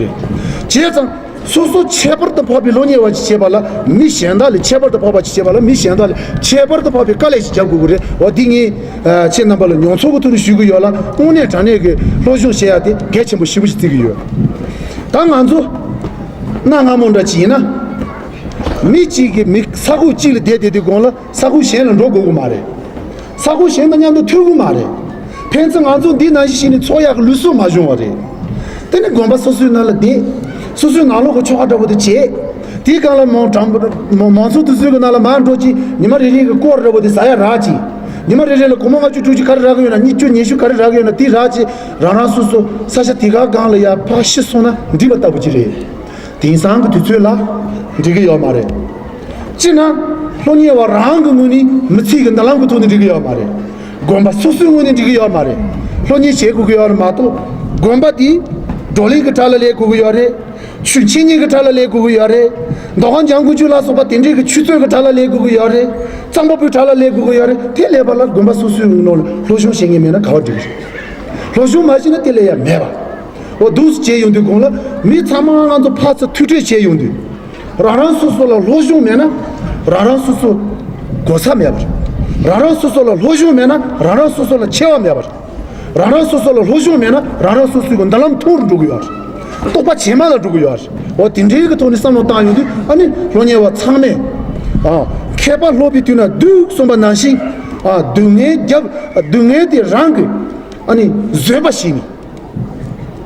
ཀྱི་རེད། བྱས་ཙང་། སོ་སོ་ཁྱད་པར་དུ་འཕགས་པའི་སློབ་གཉེར་བ་ཞིག་བྱེད་པ་ལ་མི་གཞན་དག་ལས་ཁྱད་པར་དུ་འཕགས་པ་ཞིག་བྱེད་པ་ལ་མི་གཞན་དག་ལས་ཁྱད་པར་དུ་འཕགས་པའི་དཀའ་ལས་ཤིག་རྒྱབ་དགོས་ཀྱི་རེད། འོ་འདི་ངས་ཨ་ཁྱེད་རྣམ་པ་ལ་མྱོང་ཚོར་གྱི་ཐོག་ནས་ཞུ་གི་ཡོད་ལ། དངོས་གནས་དྲང་གནས་ཀྱི་སློབ་སྦྱོང་བྱེད་ཡ་དེ་གལ་ཆེན་པོ་ཞེ་པོ་ཞིག་བརྩི་གི་ཡོད། ད་ང་ཚོ་གནའ་སྔ་མོ་འདྲ་ཅིག་ཡིན་ན། མི་གཅིག་གིས་མི་ས་ཁུག་གཅིག་ལ་བསྡད་བསྡད་དུས་གོང་ལ་ས་ཁུག་གཞན་ལ་འགྲོ་དགོས་ཀྱི་མ་རེད། ས་ཁུག་གཞན་དང་མཉམ་དུ་ཐུག་གི་མ་རེད། ཕན་ཚུན་ང་ཚོ་འདི་ནང་བཞིན་བྱས་ནས་འཚོ་ཡག་གི་ལུགས་སྲོལ་མ་བྱུང་བ་རེད། དེ་ནི་དགོན་པ་སོ་སོའི་ནང་ལ་བསྡད། སོ་སོའི་ནང་ལོགས་ཀྱི་ཆོ་ག་འདྲ་པོ་དེ་བྱས། དེའི་སྒང་ལ་མང་དྲང་པོ་མང་མང་ཚོགས་དེ་ཚོའི་གི་ནང་ལ་མར་འགྲོ་ཅིག་ཉི་མ་རེ་རེ་གི་སྐོར་འདྲ་པོ་དེ་ཟ་ཡ་རག་ཅིག་ཉི་མ་རེ་རེ་ལ་སྒོར་མོ་ལྔ་བཅུ་དྲུག་ཅུ་ག་རེ་རག་གི་ཡོད་ན། ཉི་ཤུ་ཉི་ཤུ་ག་རེ་རག་གི་ཡོད་ན་དེ་རག་ཅིག་རང་རང་སོ་སོ་ས་ཆ་དེ་ག་སྒང་ལ་ཡར་ཕར་ཤི་སོང་ན་འགྲིག་པ་ལྟ་བུ་ཅིག་རེད། དེང་སང་གི་དུས་ཚོད་ལ་འགྲིག་གི་ཡོད་མ་རེད། སྤྱིར་ན་སློབ་གཉེར་བ་རང་གི་ངོས་ནས་མི་ཚེ་གི་མདུན་ལམ་གྱི་ཐོག་ནས་འགྲིག་གི་ཡོད་མ་རེད། དགོན་པ་སོ་སོའི་ངོས་ནས་འགྲིག་གི་ཡོད་མ་རེད། སློབ་གཉེར་བྱེད་དགོས་ཀྱི་ཡོད་རེད་མ་གཏོགས། དགོན་པ་དེ་བགྲོ་གླེང་གི་གྲས་ལ་སླེབས་དགོས་ཀྱི་ཡོད་རེད། ཆོས་འཆད་ཉན་གྱི་གྲས་ལ་སླེབས་དགོས་ཀྱི་ཡོད་རེད། མདོ་ཁམས་འཇང་དགུན་ཆོས་ལ་སོགས་པ་དེ་འདྲའི་གི་ཆོས་རྩེད་ཀྱི་གྲས་ལ་སླེབས་དགོས་ཀྱི་ཡོད་རེད། རྩོམ་པ་པོའི་གྲས་ལ་སླེབས་དགོས་ཀྱི་ཡོད་རེད། དེ་སླེབས་པ་ལ་དགོན་པ་སོ་སོའི་ནང་ལ་སློབ་སྦྱོང་བྱེད་མཁན་མེད་ན་ག་པར་འགྲིག་གི་རེད། སློབ་སྦྱོང་མ་བྱས་ན་དེ་ལས་ཡ་མེད་པ། འོ་འདུག་སེ་བྱས་ཡོང་དུས་གོང་ལ་མི་ཚང་མ་ང་ཚོ་ཕར་ཚུར་ཐུག་འཕྲད་བྱས་ཡོང་དུས། རང་རང་སོ་སོ་ལ་སློབ་སྦྱོང་མེད་ན་རང་རང་སོ་སོ་གོ་ས་མེད་པ་རེད། རང་རང་སོ་སོ་ལ་སློབ་སྦྱོང་མེད་ན་རང་རང་སོ་སོ་ལ་ཆེ་བ་མེད་པ་རེད། རང་རང་སོ་སོ་ལ་སློབ་སྦྱོང་མེད་ན་རང་རང་སོ་སོའི་གི་མདུན་ལམ་ཐུང་རུ་འགྲོ་གི་ཡོད་རེད། རྟོགས་པ་ཇེ་དམའ་ལ་འགྲོ་གི་ཡོད་རེད། འོ་དེ་འདྲའི་གི་ཐོག་ནས་བསམ་བློ་བཏང་ཡོང་དུས། ཨ་ནི་སློབ་གཉེར་བ་ཚང་མས། ཨ། མཁས་པ་སློབ་པའི་དུས་ན་སྡུག་གསུངས་པ་ནང་བཞིན། ཨ། སྡུག་བསྔལ་རྒྱབ། སྡུག་བསྔལ་དེ་རང་གི། ཨ་ནི་བཟོད་པ་ཞིག་ནི།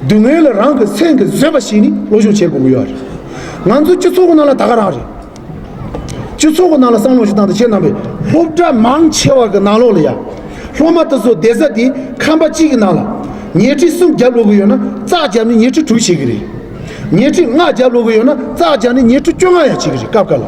སྡུག་བསྔལ་ལ་རང་གི་སེམས་ཀྱིས་བཟོད་པ་ཞིག་ནི་སློབ་སྦྱོང་བྱེད་དགོས་ཀྱི་ཡོད་རེད། ང་ཚོ་སྤྱི་ཚོགས་ཀྱི་ནང་ལ་ད་ག་རང་རེད། སྤྱི་ཚོགས་ཀྱི་ནང་ལ་བསམ་བློ་ཞིག་བཏང་སྟེ། ཁྱེད་རྣམ་པས་སློབ་གྲྭ་མང་ཆེ་བ་གི་ནང་ལོགས་ལ་ཡ། སློབ་མ་དེ་ཚོ་བསྡད་ས་དེ་ཁང་པ་གཅིག་གི་ནང་ལ། ཉལ་ཁྲི་གསུམ་རྒྱབ་ལོག་གི་ཡོད་ན་རྩྭ་བརྒྱབ་ནས་ཉལ་ཁྲི་དྲུག་བྱེད་ཀྱི་རེད། ཉལ་ཁྲི་ལྔ་རྒྱབ་ལོག་གི་ཡོད་ན་རྩྭ་བརྒྱབ་ནས་ཉལ་ཁྲི་བཅོ་ལྔ་ཡང་བྱེད་ཀྱི་རེད། སྐབས་འགའ་ལ།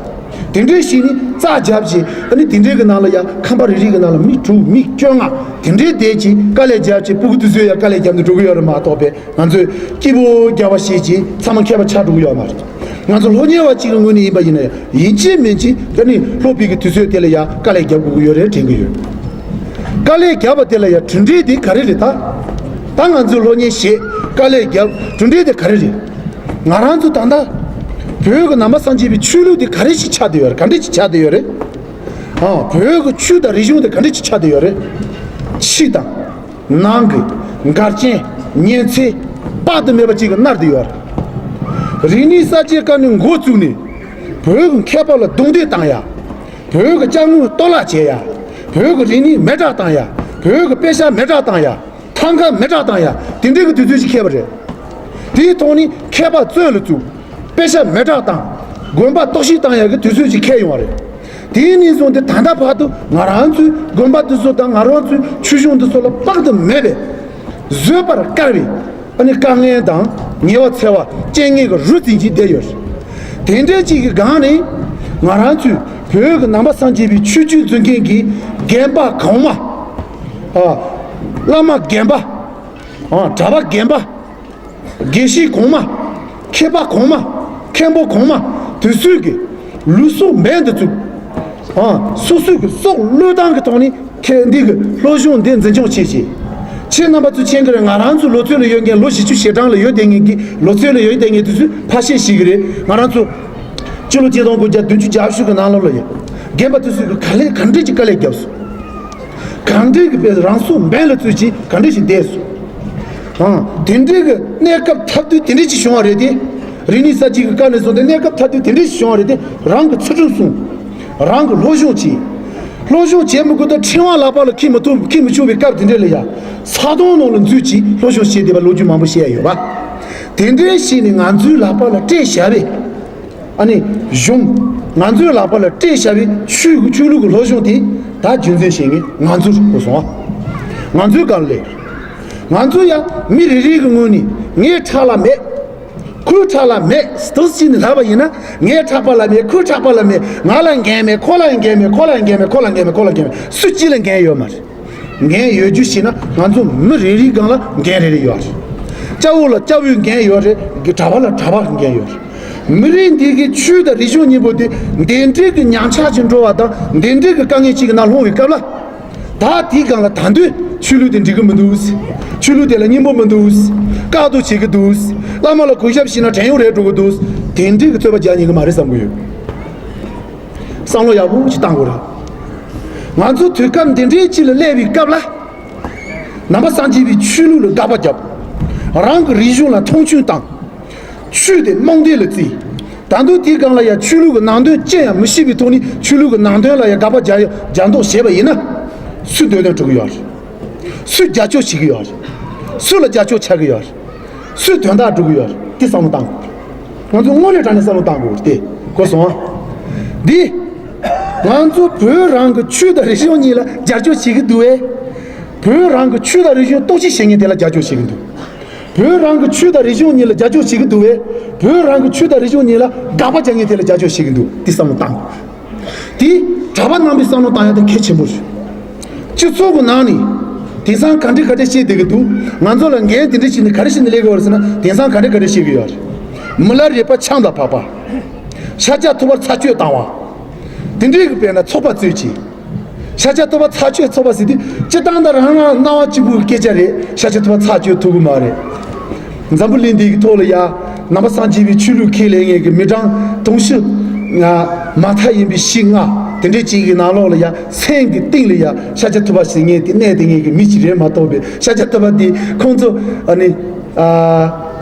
དེ་འདྲའི་ཞིག་ནི་རྩྭ་བརྒྱབ་བྱས། ཨ་ནི་དེ་འདྲའི་གི་ནང་ལ་ཡ་ཁང་པ་རེ་རེ་གི་ནང་ལ་མི་དྲུག་མི་བཅོ་ལྔ་དེ་འདྲའི་བསྡད་ཀྱིས་དཀའ་ལས་བརྒྱབ་བྱས། སྤུ་གུ་དེ་ཚོས་ཡ་དཀའ་ལས་བརྒྱབ་ནས་འགྲོ་གི་ཡོད་རེད་མ་གཏོགས་པས། ང་ཚོས་སྐྱིད་པོ་རྒྱག་པ་ཞེས་ཀྱིས་ཚང་མ་མཁས་པ་ཆགས་འགྲོ་གི་ཡོད་མ་རེད། ང་ཚོ་སློབ་གཉེར་བ་གཅིག་གི་ངོས་ནས་ཡིན་པ་ཡིན་ན་ཡང་། ཡིན་གཅིག་མིན་གཅིག་ད་ནི་སློབ་པའི་གི་དུས་ཚོད་དེ་ལ་ཡ་དཀའ་ལས་རྒྱབ་དགོས་ཀྱི་ཡོད་རེད་དྲན་གྱི་ཡོད། དཀའ་ལས་བརྒྱབ་པ་དེ་ལ་ཡ་གྲུབ་འབྲས་དེ་ག་རེ་རེད་ད། ད་ང་ཚོས་སློབ་གཉེར་བྱས་དཀའ་ལས་བརྒྱབ། གྲུབ་འབྲས་དེ་ག་རེ་རེད། ང་རང་ཚོ་ད་ལྟ་བོད་ཀྱི་ནང་པ་སངས་རྒྱས་པའི་ཆོས་ལུགས་དེ་ག་རེ་ཞིག་ཆགས་བསྡད་ཡོད་རེད། ག་འདྲ་ཞིག་ཆགས་བསྡད་ཡོད་རེད། ཨ། བོད་ཀྱི་ཆོས་དང་རིག་གཞུང་དེ་ག་འདྲ་ཞིག་ཆགས་བསྡད་ཡོད་རེད། ཕྱི་དང་། ནང་གི་འགལ་རྐྱེན་ཉེན་ཚན་དཔག་ཏུ་མེད་པ་ཅིག་གིས་མནར་བསྡད་ཡོད་རེད། རིག་གནས་གསར་བརྗེའི་སྐབས་ནས་འགོ་བཙུགས་ནས་བོད་ཀྱི་མཁས་པ་ལ་རྡུང་རྡེག་བཏང་ཡ། བོད་ཀྱི་ཅ་དངོས་གཏོར་བརླག་བྱེད་ཡ། བོད་ཀྱི་རིག་གནས་མེ་སྲེག་བཏང་ཡ། བོད་ཀྱི་དཔེ་ཆ་མེ་སྲེག་བཏང་ཡ། ཐང་ག་མེ་སྲེག་བཏང་ཡ། དེ་འདྲའི་གི་དུས་ཚོད་ཅིག་འཁེལ་བ་རེད། དེའི་ཐོག་ནས་མཁས་པ་བཙོན་ལ་བཙུགས། དཔེ་ཆ་མེ་སྲེག་བཏང་། དགོན་པ་གཏོར་བཤིག་བཏང་ཡག་གི་དུས་ཚོད་ཅིག་འཁེལ་ཡོང་བ་རེད། དེའི་ནས་བཟུང་སྟེ་ད་ལྟ་བར་དུ་ང་རང་ཚོའི་དགོན་པ་འདི་ཚོ་དང་ང་རང་ཚོའི་ཆོས་གཞུང་འདི་ཚོ་ལ་དཔག་ཏུ་མེད་པའི་བཟོད་པར་དཀའ་བའི། ཨ་ནི་དཀའ་ངལ་དང་ཉེ་བར་འཚེ་བ་རྐྱེན་ངན་གྱིས་རུབ་རྩིས་ཀྱིས་བསྡད་ཡོད་རེད། དེ་འདྲ་ཅིག་གི་སྒང་ནས་ང་རང་ཚོའི་བོད་ཀྱི་ནང་པ་སངས་རྒྱས་པའི་ཆོས་བརྒྱུད་འཛིན་མཁན་གྱི་རྒན་པ་གོང་མ། ཨ། བླ་མ་རྒན་པ། ཨ། གྲྭ་པ་རྒན་པ། དགེ་བཤེས་གོང་མ། མཁས་པ་གོང་མ། མཁན་པོ་གོང་མ། དེ་ཚོས་ཀྱི་ལུགས་སྲོལ་འབད་དུ་བཙུགས། ཨ། སོ་སོའི་གི་སྲོག་བློས་བཏང་གི་ཐོག་ནས་ཁྱེད་འདི་གི་སློབ་སྦྱོང་འདི་འཛིན་སྐྱོང་བྱེད་ཅིག་ཁྱེད་རྣམ་པ་ཚོས་མཁྱེན་གི་རེད། ང་རང་ཚོ་ལོ་ཚོད་ལ་ཡོད་མཁན་ལོ་བཞི་བཅུ་ཞེ་གྲངས་ལ་ཡོད་བསྡད་མཁན་གྱི་ལོ་ཚོད་ལ་ཡོད་བསྡད་མཁན་དེ་ཚོས་ཕལ་ཆེར་ཤེས་གི་རེད། ང་རང་ཚོ་སྤྱི་ལོ་ཆིག་སྟོང་དགུ་བརྒྱ་བདུན་ཅུ་གྱ་བཞི་གི་ནང་ལོགས་ལ་ཡོད། རྒན་པ་དེ་ཚོས་གི་ག་ལེ་ག་འདྲས་ཀྱི་དཀའ་ལས་བརྒྱབ་སོང་། གང་འདྲས་ཀྱི་དཔེ་རང་སྲོག་འབེན་ལ་བཙུགས་ཀྱིས་གང་འདྲས་ཤིག་བསྡད་སོང་། ཨང་། དེ་འདྲས་ཀྱི་གནས་སྐབས་ཐབས་དུས་དེ་འདྲས་ཅིག་བྱུང་བ་རེད་དེ། རིག་གནས་གསར་བརྗེ་གི་སྐབས་ནས་བཟུང་སྟེ་གནས་སྐབས་ཐ་དད་དེ་འདྲའི་བྱུང་བ་རེད་དེ། རང་གི་ཚུལ་ཁྲིམས་སྲུང་། རང་གི་སློབ་སྦྱོང་བྱེད། སློབ་སྦྱོང་བྱེད་མི་དགོས་ད་ཕྲེང་བ་ལག་པ་ལ་འཁྱེར་མི་ཐུབ་འཁྱེར་མི་ཆོག་པའི་སྐབས་དེ་འདྲ་ལ་ཡ། ས་དོང་ནང་ལ་འཛུལ་གྱིས་སློབ་སྦྱོང་བྱེད་བསྡད་པ་ལོ་རྒྱུས་མང་པོ་བཤད་ཡ་ཡོད་པ། དེ་འདྲའི་ཞིག་ནས་ང་ཚོའི་ལག་པ་ལ་སྤྲད་བཞག་པའི། ཨ་ནི། གཞུང་། ང་ཚོའི་ལག་པ་ལ་སྤྲད་བཞག་པའི་ཆོས་ཀྱི་ཆོས་ལུགས་ཀྱི་སློབ་སྦྱོང་དེ་ད་རྒྱུན་འཛིན་བྱེད་མཁན་ང་ཚོ་རེད་གོ་སོང་ཨ། ང་ཚོའི་སྒང་ལ་ལས། ང་ཚོ་ཡང་མི་རེ་རེ་གི་ངོས་ནས་ངའི་ཕྲག་ལ་མེད། ཁོའི་ཕྲག་ལ་མེད་སྟོབས་ཅིག་ནས་ལབ་པ་ཡིན་ན། ངའི་ཕྲག་པ་ལ་མེད། ཁོའི་ཕྲག་པ་ལ་མེད། ང་ལ་འགན་མེད། ཁོ་ལ་འགན་མེད། ཁོ་ལ་འགན་མེད། ཁོ་ལ་འགན་མེད། ཁོ་ལ་འགན་མེད། སུ་གཅིག་ལ་འགན་ཡོད་མ་རེད། འགན་ཡོད་རྒྱུ་ཞིག་ན་ང་ཚོ་མི་རེ་རེའི་སྒང་ལ་འགན་རེ་རེ་ཡོད་རེད། སྐྱ་བོ་ལ་སྐྱ་བོའི་འགན་ཡོད་རེད། གྲྭ་པ་ལ་གྲྭ་པའི་འགན་ཡོད་རེད། མི་རིགས་འདི་གི་ཆོས་དང་རིག་གཞུང་གཉིས་པོ་དེ་འདི་འདྲའི་གི་ཉམས་ཆག་ཅིག་འགྲོ་བ་དང་འདི་འདྲའི་གི་དཀའ་ངལ་ཅིག་གི་ནང་ལྷུང་བའི་སྐབས་ལ། ད་དེའི་སྒང་ལ་ད་དུང་ཆོས་ལུགས་དེ་འགྲིག་གི་མི་འདུག་ཆོས་ལུགས་དེ་ལ་སྙིང་པོ་མི་འདུག་བཀག་སྡོམ་བྱེད་ཀྱི་འདུག་བླ་མ་ལ་གུས་ཞབས་བྱས་ན་བྲན་གཡོག་རེད་འགྲོ་གི་འདུག་དེ་འདྲའི་གི་རྩོད་པ་རྒྱག་ཉན་གི་མ་རེད་བསམ་གི་ཡོད། བསམ་བློ་ཡག་པོ་ཞིག་བཏང་དགོས་རེད། ང་ཚོ་དུས་སྐབས་འདི་འདྲའི་ཅིག་ལ་སླེབས་པའི་སྐབས་ལ། ནང་པ་སངས་རྒྱས་པའི་ཆོས་ལུགས་ལ་དགག་པ་བརྒྱབ། རང་གི་རིག་གཞུང་ལ་མཐོང་ཆུང་བཏང་། ཆོས་དེ་རྨོངས་དད་ལ་བརྩིས། ད་དུང་དེའི་སྒང་ལ་ཡང་ཆོས་ལུགས་ཀྱི་ནང་དོན་ཅི་ཡང་མི་ཤེས་པའི་ཐོག་ནས་ཆོས་ལུགས་ཀྱི་ནང་དོན་ལ་ཡང་དགག་པ་རྒྱག་རྒྱག་མདོག་བྱས་པ་ཡིན་ན། སུས་འདོད་དོན་སྒྲུབ་ཀྱི་ཡོད་རེད། སུས་རྒྱབ་སྐྱོར་བྱེད་ཀྱི་ཡོད་རེད། སུ་ལ་རྒྱབ་སྐྱོར་ཆགས་ཀྱི་ཡོད་རེད། སུས་དོན་དག་སྒྲུབ་ཀྱི་ཡོད་རེད། དེ་བསམ་བློ་བཏང་དགོས། ང་ཚོ་དངོས་གནས་དྲང་གནས་བསམ་བློ་བཏང་དགོས་རེད་དེ། གོ་སོང་ཨ། འདི། ང་ཚོ་བོད་རང་གི་ཆོས་དང་རིག་གཞུང་གཉིས་ལ་རྒྱབ་སྐྱོར་བྱེད་ཀྱི་འདུག་བས། བོད་རང་གི་ཆོས་དང་རིག་གཞུང་གཏོར་བཤིག་བྱེད་མཁན་དེ་ལ་རྒྱབ་སྐྱོར་བྱེད་ཀྱི་འདུག་བོད་རང་གི་ཆོས་དང་རིག་གཞུང་གཉིས་ལ་རྒྱབ་སྐྱོར་བྱེད་ཀྱི་འདུག་བས། བོད་རང་གི་ཆོས་དང་རིག་གཞུང་གཉིས་ལ་དགག་པ་རྒྱག་མཁན་དེ་ལ་རྒྱབ་སྐྱོར་བྱེད་ཀྱི་འདུག་དེ་བསམ་བློ་བཏང་དགོས། དེ་གྲྭ་པ་རྣམ་པས་བསམ་བློ་བཏང་ཡ་དེ་གལ་ཆེན་པོ་རེད། སྤྱི་ཚོགས་ཀྱི་ནང་ནས་དེང་སང་ག་འདྲ་ག་འདྲ་བཤད་བསྡད་ཀྱི་འདུག་ང་ཚོ་ལ་འགན་དེ་འདྲ་བྱས་ནས་ག་རེ་བྱས་ནས་སླེབས་ཀྱི་ཡོད་རེད་ཟེར་ན། དེང་སང་ག་འདྲ་ག་འདྲ་བཤད་ཀྱི་ཡོད་རེད། མི་ལ་རས་པ་ཆང་དང་ཕག་པ། ཤཱཀྱ་ཐུབ་པར་ཚར་གཅོད་བཏང་བ། དེ་འདྲའི་གི་དཔེར་ན་ཚོགས་པ་རྩོད་ཅིང་། ཤཱཀྱ་ཐུབ་པ་ཚར་གཅོད་ཚོགས་པ་ཟེར་དུས་སྤྱིར་བཏང་ད་རང་རང་སྣང་བ་གཅིག་པུའི་སྐད་ཆ་རེད། ཤཱཀྱ་ཐུབ་པ་ཚར་གཅོད་ཐུབ་ཀྱི་མ་རེད། འཛམ་བུ་གླིང་འདིའི་ཐོག་ལ་ཡ། ནང་པ་སངས་རྒྱས་པའི་ཆོས་ལུགས་ཁས་ལེན་མཁན་གྱི་མི་གྲངས་དུང་ཕྱུར་ལྔ། མ་མཐའ་ཡིན་པའི་བཞི་ལྔ། དེ་འདྲའི་ཅིག་གི་ནང་ལོགས་ལ་ཡ། སེམས་ཀྱི་གཏིང་ལ་ཡ། ཤཱཀྱ་ཐུབ་པ་ཟེར་མཁན་དེ་གནས་དེ་ངེད་ཀྱི་མི་ཞིག་རེད་མ་གཏོགས་པའི་ཤཱཀྱ་ཐུབ་པ་དེ་ཁོང་ཚོ་ཨ་ནི། ཨ།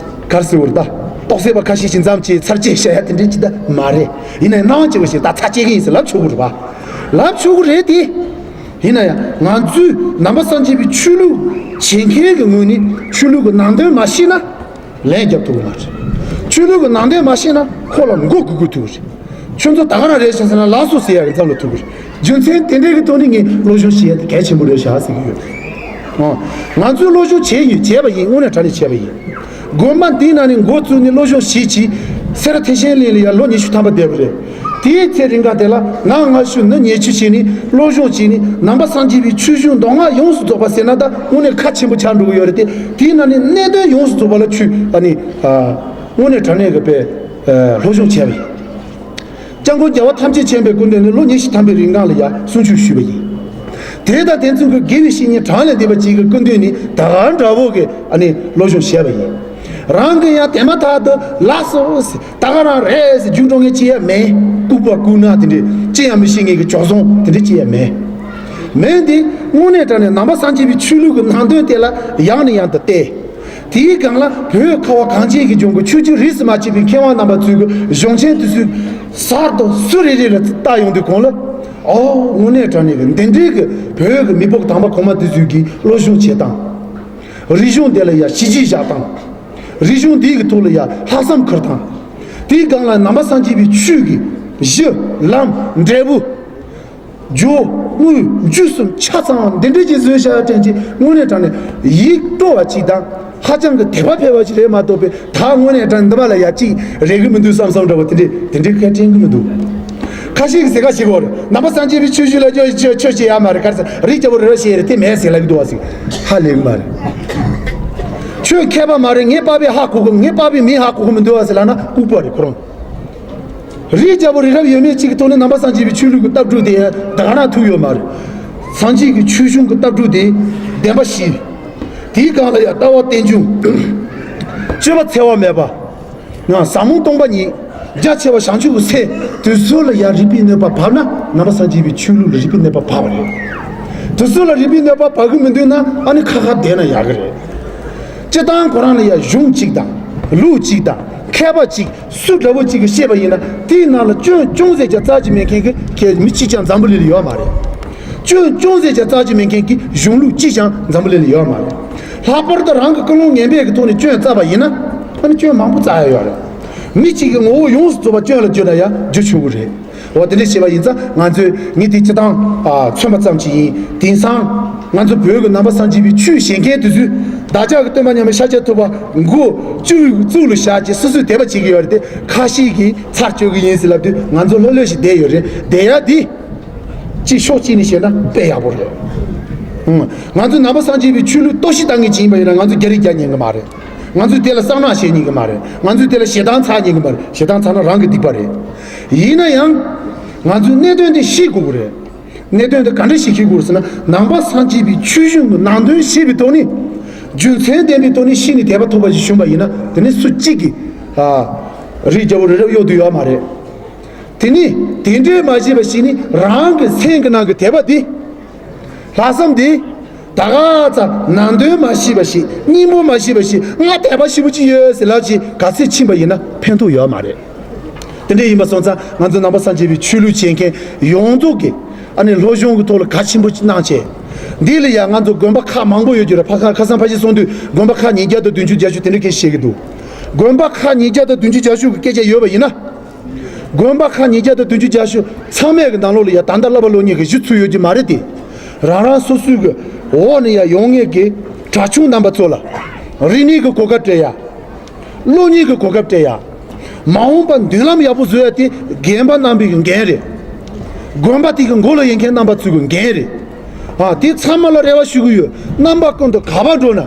ག་རེ་ཟེར་བ་རེད་ད། རྟོགས་སད་པ་ཁ་ཤས་ཤིག་མཚམས་བཅད་ཚར་བཅད་བྱ་ཡ་དེ་འདྲའི་ཅིག་ད་མ་རེད། ཡིན་ནའི་སྣང་བ་སྐྱེ་བ་ཞིག་ད་ཚར་བཅད་ཀྱི་ཡིན་ཟེར་ལབ་ཆོག་གི་རེད་པ། ལབ་ཆོག་གི་རེད་དེ། ཡིན་ན་ཡང་ང་ཚོས་ནང་པ་སངས་རྒྱས་པའི་ཆོས་ལུགས་བྱེད་མཁན་གྱི་ངོས་ནས་ཆོས་ལུགས་ཀྱི་ནང་དོན་མ་ཤེས་ན་ལན་རྒྱབ་ཐུབ་ཀྱི་མ་རེད། ཆོས་ལུགས་ཀྱི་ནང་དོན་མ་ཤེས་ན་ཁོ་ལ་མགོ་སྒུར་དགོས་ཐུག་གི་རེད། ཁྱོད་ཚོ་ད་ག་རང་རེད་ཤག་ཟེར་ན་ལགས་སོ་ཟེར་ཡག་གི་མཚམས་ལ་ཐུག་གི་རེད། རྒྱུ་མཚན་དེ་འདྲའི་གི་ཐོག་ནས་ངས་སློབ་སྦྱོང་བྱེད་ཡ་དེ་གལ་ཆེན་པོ་རེད་ཤག་ཟེར་གི་ཡོད། ཨོ། ང་ཚོས་སློབ་སྦྱོང་བྱས་ཡིན། བྱས་པ་ཡིན། དངོས་གནས་དྲང་གནས་བྱས་པ་ཡིན། དགོན་པ་འདིའི་ནང་ནས་འགོ་བཙུགས་ནས་སློབ་སྦྱོང་བྱེད་ཀྱིས་སེ་ར་ཐེག་ཆེན་གླིང་ལ་ཡར་ལོ་ཉི་ཤུ་ཐམ་པ་བསྡད་པ་རེད། དེའི་ཚེ་རིང་ག་དེ་ལ་ང་ང་ཤུ་ནུ་ཉེ་ཆུ་བྱས་ནས་སློབ་སྦྱོང་བྱས་ནས་ནང་པ་སངས་རྒྱས་པའི་ཆོས་གཞུང་མདོ་སྔགས་ཡོངས་སུ་རྫོགས་པ་ཟེར་ན་ད་དངོས་གནས་ཁ་ཆེན་པོ་ཆགས་འགྲོ་གི་ཡོད་རེད་དེ། དེའི་ནང་ནས་གནད་དོན་ཡོངས་སུ་རྫོགས་པ་ལ་ཆུ་ཨ་ནི་ཨ། དངོས་གནས་དྲང་གནས་ཀྱི་དཔེ་ཨ། སློབ་སྦྱོང་བྱས་པ་ཡིན། སྐྱབས་མགོན་རྒྱལ་བ་ཐམས་ཅད་མཁྱེན་པའི་སྐུ་མདུན་ནས་ལོ་ཉི་ཤུ་ཐམ་པའི་རིང་གང་ལ་ཡང་གསུང་ཆོས་ཞུས་པ་ཡིན། དེ་དང་དེ་མཚུངས་ཀྱི་དགེ་བའི་བཤེས་གཉེན་གྲངས་ལས་འདས་པ་ཅིག་གི་སྐུ་མདུན་ནས་ད་ག་འདྲ་བོ་གི་ཨ་ནི་སློབ་སྦྱོང་བྱས་པ་ཡིན། རང་གི་ཡང་དེ་མ་ཐག་ཏུ་ལགས་སོ་ཟེར། ད་ག་རང་རེད་ཟེར་རྒྱུགས་འགྲོ་མཁན་ཅི་ཡང་མེད། ལྐུགས་པ་ལྐུགས་ནག་དེ་འདྲས་ཅི་ཡང་མི་ཤེས་མཁན་གྱི་བྱོལ་སོང་དེ་འདྲས་ཅི་ཡང་མེད། མེད་འདི་དངོས་གནས་དྲང་གནས་ནང་པ་སངས་རྒྱས་པའི་ཆོས་ལུགས་ཀྱི་ནང་དོན་དེ་ལ་ཡང་ནས་ཡང་དུ་བལྟས། དེའི་སྒང་ལ་བོད་ཁ་བ་གངས་ཅན་གྱི་ལྗོངས་ཀྱི་ཆོས་བརྒྱུད་རིས་སུ་མ་ཆད་པའི་མཁས་དབང་རྣམ་པ་ཚོའི་གི་གཞུང་ཆེན་དེ་ཚོའི་གསར་དུ་སུ་རེ་རེ་ལ་བལྟ་ཡོང་དུས་གོང་ལ། ཨོ། དངོས་གནས་དྲང་གནས་ཀྱི་འདི་འདྲའི་གི་བོད་ཀྱི་མི་ཕོ་དམ་པ་གོང་མ་དེ་ཚོའི་གི་སློབ་སྦྱོང་བྱེད་སྟངས། རིག་གཞུང་དེ་ལ་ཡ་གཞི་གཅིག་བཞག་སྟངས། རིག་གཞུང་འདིའི་གི་ཐོག་ལ་ཡ་ལྷག་བསམ་འཁུར་སྟངས། དེའི་སྒང་ལ་ནང་པ་སངས་རྒྱས་པའི་ཆོས་ཀྱི་གཞི་ལམ་འབྲས་བུ། སྦྱོར་དངོས་རྒྱུ་གསུམ་ཆ་ཚང་འདི་འདྲ་ཅིག་བཟོས་བཞག་དྲན་གྱི་དངོས་གནས་དྲང་གནས་ཡིད་སྤྲོ་བ་ཅིག་དང་ཧ་ཅང་གི་དད་པ་འཕེལ་བ་ཅིག་རེད་མ་གཏོགས་པའི་ད་དངོས་གནས་དྲང་གནས་འདི་པ་ལ་ཡ་ཅིག་རེག་གི་མི་འདུག་བསམ་བསམ་འདྲ་བོ་དེ་འདྲས་དེ་འདྲས་གང་དྲན་གི་མི་འདུག་ཁ་ཤས་ཀྱིས་ཟེར་ཁ་ཤས་གོ་རེད། ནང་པ་སངས་རྒྱས་པའི་ཆོས་བརྒྱུད་ལ་ཆོས་ཆོས་ཆོས་བྱེད་ཡ་མ་རེད། ག་རེ་ཟེར་རིགས་རྒྱལ་པོ་རི་རབ་བཤད་རེད་དེ་མེད་ཟེར་ལབ་ཀྱི་འདུག་བ་ཟིག་ཧ་ལས་གི་མ་རེད། ཆོས་མཁས་པ་མ་རེད། ངའི་པ་ཕས་ཧ་གོ་གི། ངའི་པ་ཕས་མི་ཧ་གོ་གི་མི་འདུག་བ་ཟེར་ལབ་ན་ལྐུགས་པ་རེད་ཁོ་རང་། རིགས་རྒྱལ་པོ་རི་རབ་ཡོད་མེད་ཅིག་གི་ཐོག་ནས་ནང་པ་སངས་རྒྱས་པའི་ཆོས་ལུགས་ཀྱི་ལྟ་གྲུབ་དེ་ད་ག་ན་ཐུག་ཡོད་མ་རེད། སངས་རྒྱས་ཀྱི་ཆོས་གཞུང་གི་ལྟ་གྲུབ་དེ་བདེན་པ་བཞི། དེའི་སྒང་ལ་ཡང་ལྟ་བ་རྟེན་འབྱུང་། སྤྱོད་པ་འཚེ་བ་མེད་པ། ང་ཟབ་མོ་སྟོང་པ་ཉིད། རྒྱ་ཆེ་བ་བྱང་ཆུབ་ཀྱི་སེམས། དེ་ཚོ་ལ་ཡང་རིག་པའི་གནོད་པ་བབས་ན་ནང་པ་སངས་རྒྱས་པའི་ཆོས་ལུགས་ལ་རིག་པའི་གནོད་པ་བབས་པ་རེད། དེ་ཚོ་ལ་རིག་པའི་གནོད་པ་བབས་ཀྱི་མི་འདུག་ན་ཨ་ནི་ཁ་ཁ་བསྡད་ན་ཡག་གི་རེད། སྤྱིར་བཏང་ཁོ་རང་ལ་ཡང་གཞུང་གཅིག་དང་ལུགས་གཅིག་དང་ མཁས་པ་གཅིག་སུ་འདྲ་བོ་གཅིག་གིས་བཤད་པ་ཡིན་ན། དེའི་ནང་ལ་སྐྱོན་ཅུང་ཟད་ཀྱང་རྩ་ཅིག་མེད་མཁན་གྱི་མཁས་མི་གཅིག་ཀྱང་འཛམ་བུ་གླིང་ལ་ཡོད་མ་རེད། སྐྱོན་ཅུང་ཟད་ཀྱང་རྩ་ཅིག་མེད་མཁན་གྱི་གཞུང་ལུགས་གཅིག་ཀྱང་འཛམ་བུ་གླིང་ལ་ཡོད་མ་རེད། ལྷག་པར་དུ་རང་གི་ཀུན་སློང་ངན་པའི་གི་ཐོག་ནས་སྐྱོན་བཙལ་བ་ཡིན་ན། ཨ་ནི་སྐྱོན་མང་པོ་བཙལ་ཡ་ཡོད་རེད། མི་གཅིག་གི་ངོ་བོ་ཡོངས་སུ་རྫོགས་པ་སྐྱོན་ལ་བརྗོད་ན་ཡང་བརྗོད་ཆོག་གི་རེད། འོ་དེ་འདྲ་བྱས་པ་ཡིན་ཙང་ང་ཚོས་ངས་དེ་སྤྱིར་བཏང་ཨ་མཚོན་པ་ཙམ་ཞིག་ཡིན། དེང་སང་ང་ཚོ་བོད་ཀྱི་ནང་པ་སངས་རྒྱས་པའི་ཆོས་བཤད་མཁན་དེ་ཚོས་བདག་ཅག་གི་སྟོན་པ་མཉམ་མེད་ཤཱཀྱ་ཐུབ་པ་མགོ་བཅུ་གཙུག་ལ་བཞག་ཅིག་སོ་སོས་དད་པ་བྱེད་ཀྱི་ཡོད་རེད་དེ། ཁ་ཤས་ཀྱིས་ཚར་གཅོད་ཀྱི་ཡིན་ཟེར་ལབ་དུས་ང་ཚོ་ལྷོད་ལྷོད་ཞིག་བསྡད་ཡོད་རེད། བསྡད་ཡ་དེ་ཅིག་ཕྱོགས་གཅིག་ནས་བཤད་ན་དཔེ་ཡག་པོ་རེད། ཨང་། ང་ཚོ་ནང་པ་སངས་རྒྱས་པའི་ཆོས་ལུགས་གཏོར་བཤིག་བཏང་མཁན་ཅིག་ཡིན་པ་ཡིན་ན་ང་ཚོ་རྒྱ་རིགས་རྒྱག་ཉན་གི་མ་རེད། ང་ཚོས་དེ་ལ་གསང་སྔགས་བྱེད་ཉན་གི་མ་རེད། ང་ཚོས་དེ་ལ་ཞེ་སྡང་ཚ་ཉན་གི་མ་རེད། ཞེ་སྡང་ཚ་ན་རང་གི་སྡིག་པ་རེད། ཡིན་ན་ཡང་ང་ཚོས་གནད་དོན་དེ་ཤེས་དགོས་ཀྱི་རེད། གནད་དོན་དེ་ག་འདྲ་ཞིག་ཤེས་དགོས་ཟེར་ན། ནང་པ་སངས་རྒྱས་པའི་ཆོས་གཞུང་གི་ནང་དོན་ཤེས་པའི་ཐོག་ནས། རྒྱུ་མཚན་ལྡན་པའི་ཐོག་ནས་ཤེས་ནས་དད་པ་ཐོབ་པ་ཞིག་བྱུང་བ་ཡིན་ན། དེ་ནི་སུ་གཅིག་གིས་ཨ་རི་རྒྱལ་པོ་རི་རབ་གཡོག་ཏུ་ཡོད་མ་རེད། དེ་ནི་དེ་འདྲའི་མ་བྱས་པ་ཞིག་ནི་རང་གི་སེམས་ཀྱི་ནང་གི་དད་པ་དེ། ལྷག་བསམ་དེ། ད་ག་ཙམ་ནང་དོན་མ་ཤེས་པ་ཞིག་སྙིང་པོ་མ་ཤེས་པ་ཞིག་ང་དད་པ་ཞེ་པོ་ཅིག་ཡོད་ཟེར་ལབ་ཅིག་ག་ཚོད་ཕྱིན་པ་ཡིན་ན་ཕན་ཐོགས་ཡོད་མ་རེད། དེ་འདྲ་ཡིན་པ་སོང་ཙང་ང་ཚོ་ནང་པ་སངས་རྒྱས་པའི་ཆོས་ལུགས་བྱེད་མཁན་ཡོངས་རྫོགས་ཀྱིས་ཨ་ནི་སློབ་སྦྱོང་གི་ཐོག་ལ་གལ་ཆེན་པོ་གནང་བྱས། འདི་ལ་ཡང་ང་ཚོ་དགོན་པ་ཁག་མང་པོ་ཡོད་རྒྱུ་རེད། ཕ་ཁ་ཁ་སང་ཕ་ཤི་སོང་དུས་དགོན་པ་ཁག་ཉིས་བརྒྱ་དང་བདུན་ཅུ་བརྒྱད་ཅུ་དེ་འདྲ་སྐད་བཤད་ཀྱི་འདུག་དགོན་པ་ཁག་ཉིས་བརྒྱ་དང་བདུན་ཅུ་བརྒྱད་ཅུ་གི་སྐད་ཆ་ཡོད་པ་ཡིན་ན། དགོན་པ་ཁག་ཉིས་བརྒྱ་དང་བདུན་ཅུ་བརྒྱད་ཅུ་ཚང་མའི་གི་ནང་ལོགས་ལ་ཡ་ད་ལྟ་བསླབ་པ་སློབ་གཉེར་གི་གཞི་ཚུགས་ཡོད་ཀྱི་མ་རེད་དེ། རང་རང་སོ་སོའི་གི་འོག་ནས་ཡ་ཡོང་མཁན་གི་གྲྭ་ཆུང་རྣམ་པ་ཚོ་ལ་རིག་གནས་གི་གོ་སྐབས་སྤྲད་ཡ། སློབ་གཉེར་གི་གོ་སྐབས་སྤྲད་ཡ། མ་འོངས་པ་མདུན་ལམ་ཡག་པོ་བཟོ་ཡ་དེ་རྒན་པ་རྣམ་པའི་གི་འགན་རེད། དགོན་པ་དེ་གི་མགོ་ལ་ཡོད་མཁན་རྣམ་པ་ཚོའི་གི་འགན་རེད། ཨ་དེ་ཚང་མ་ལ་རེ་བ་ཞུ་གི་ཡོད། རྣམ་པ་ཀུན་ཏུ་ག་པར་འགྲོ་ན་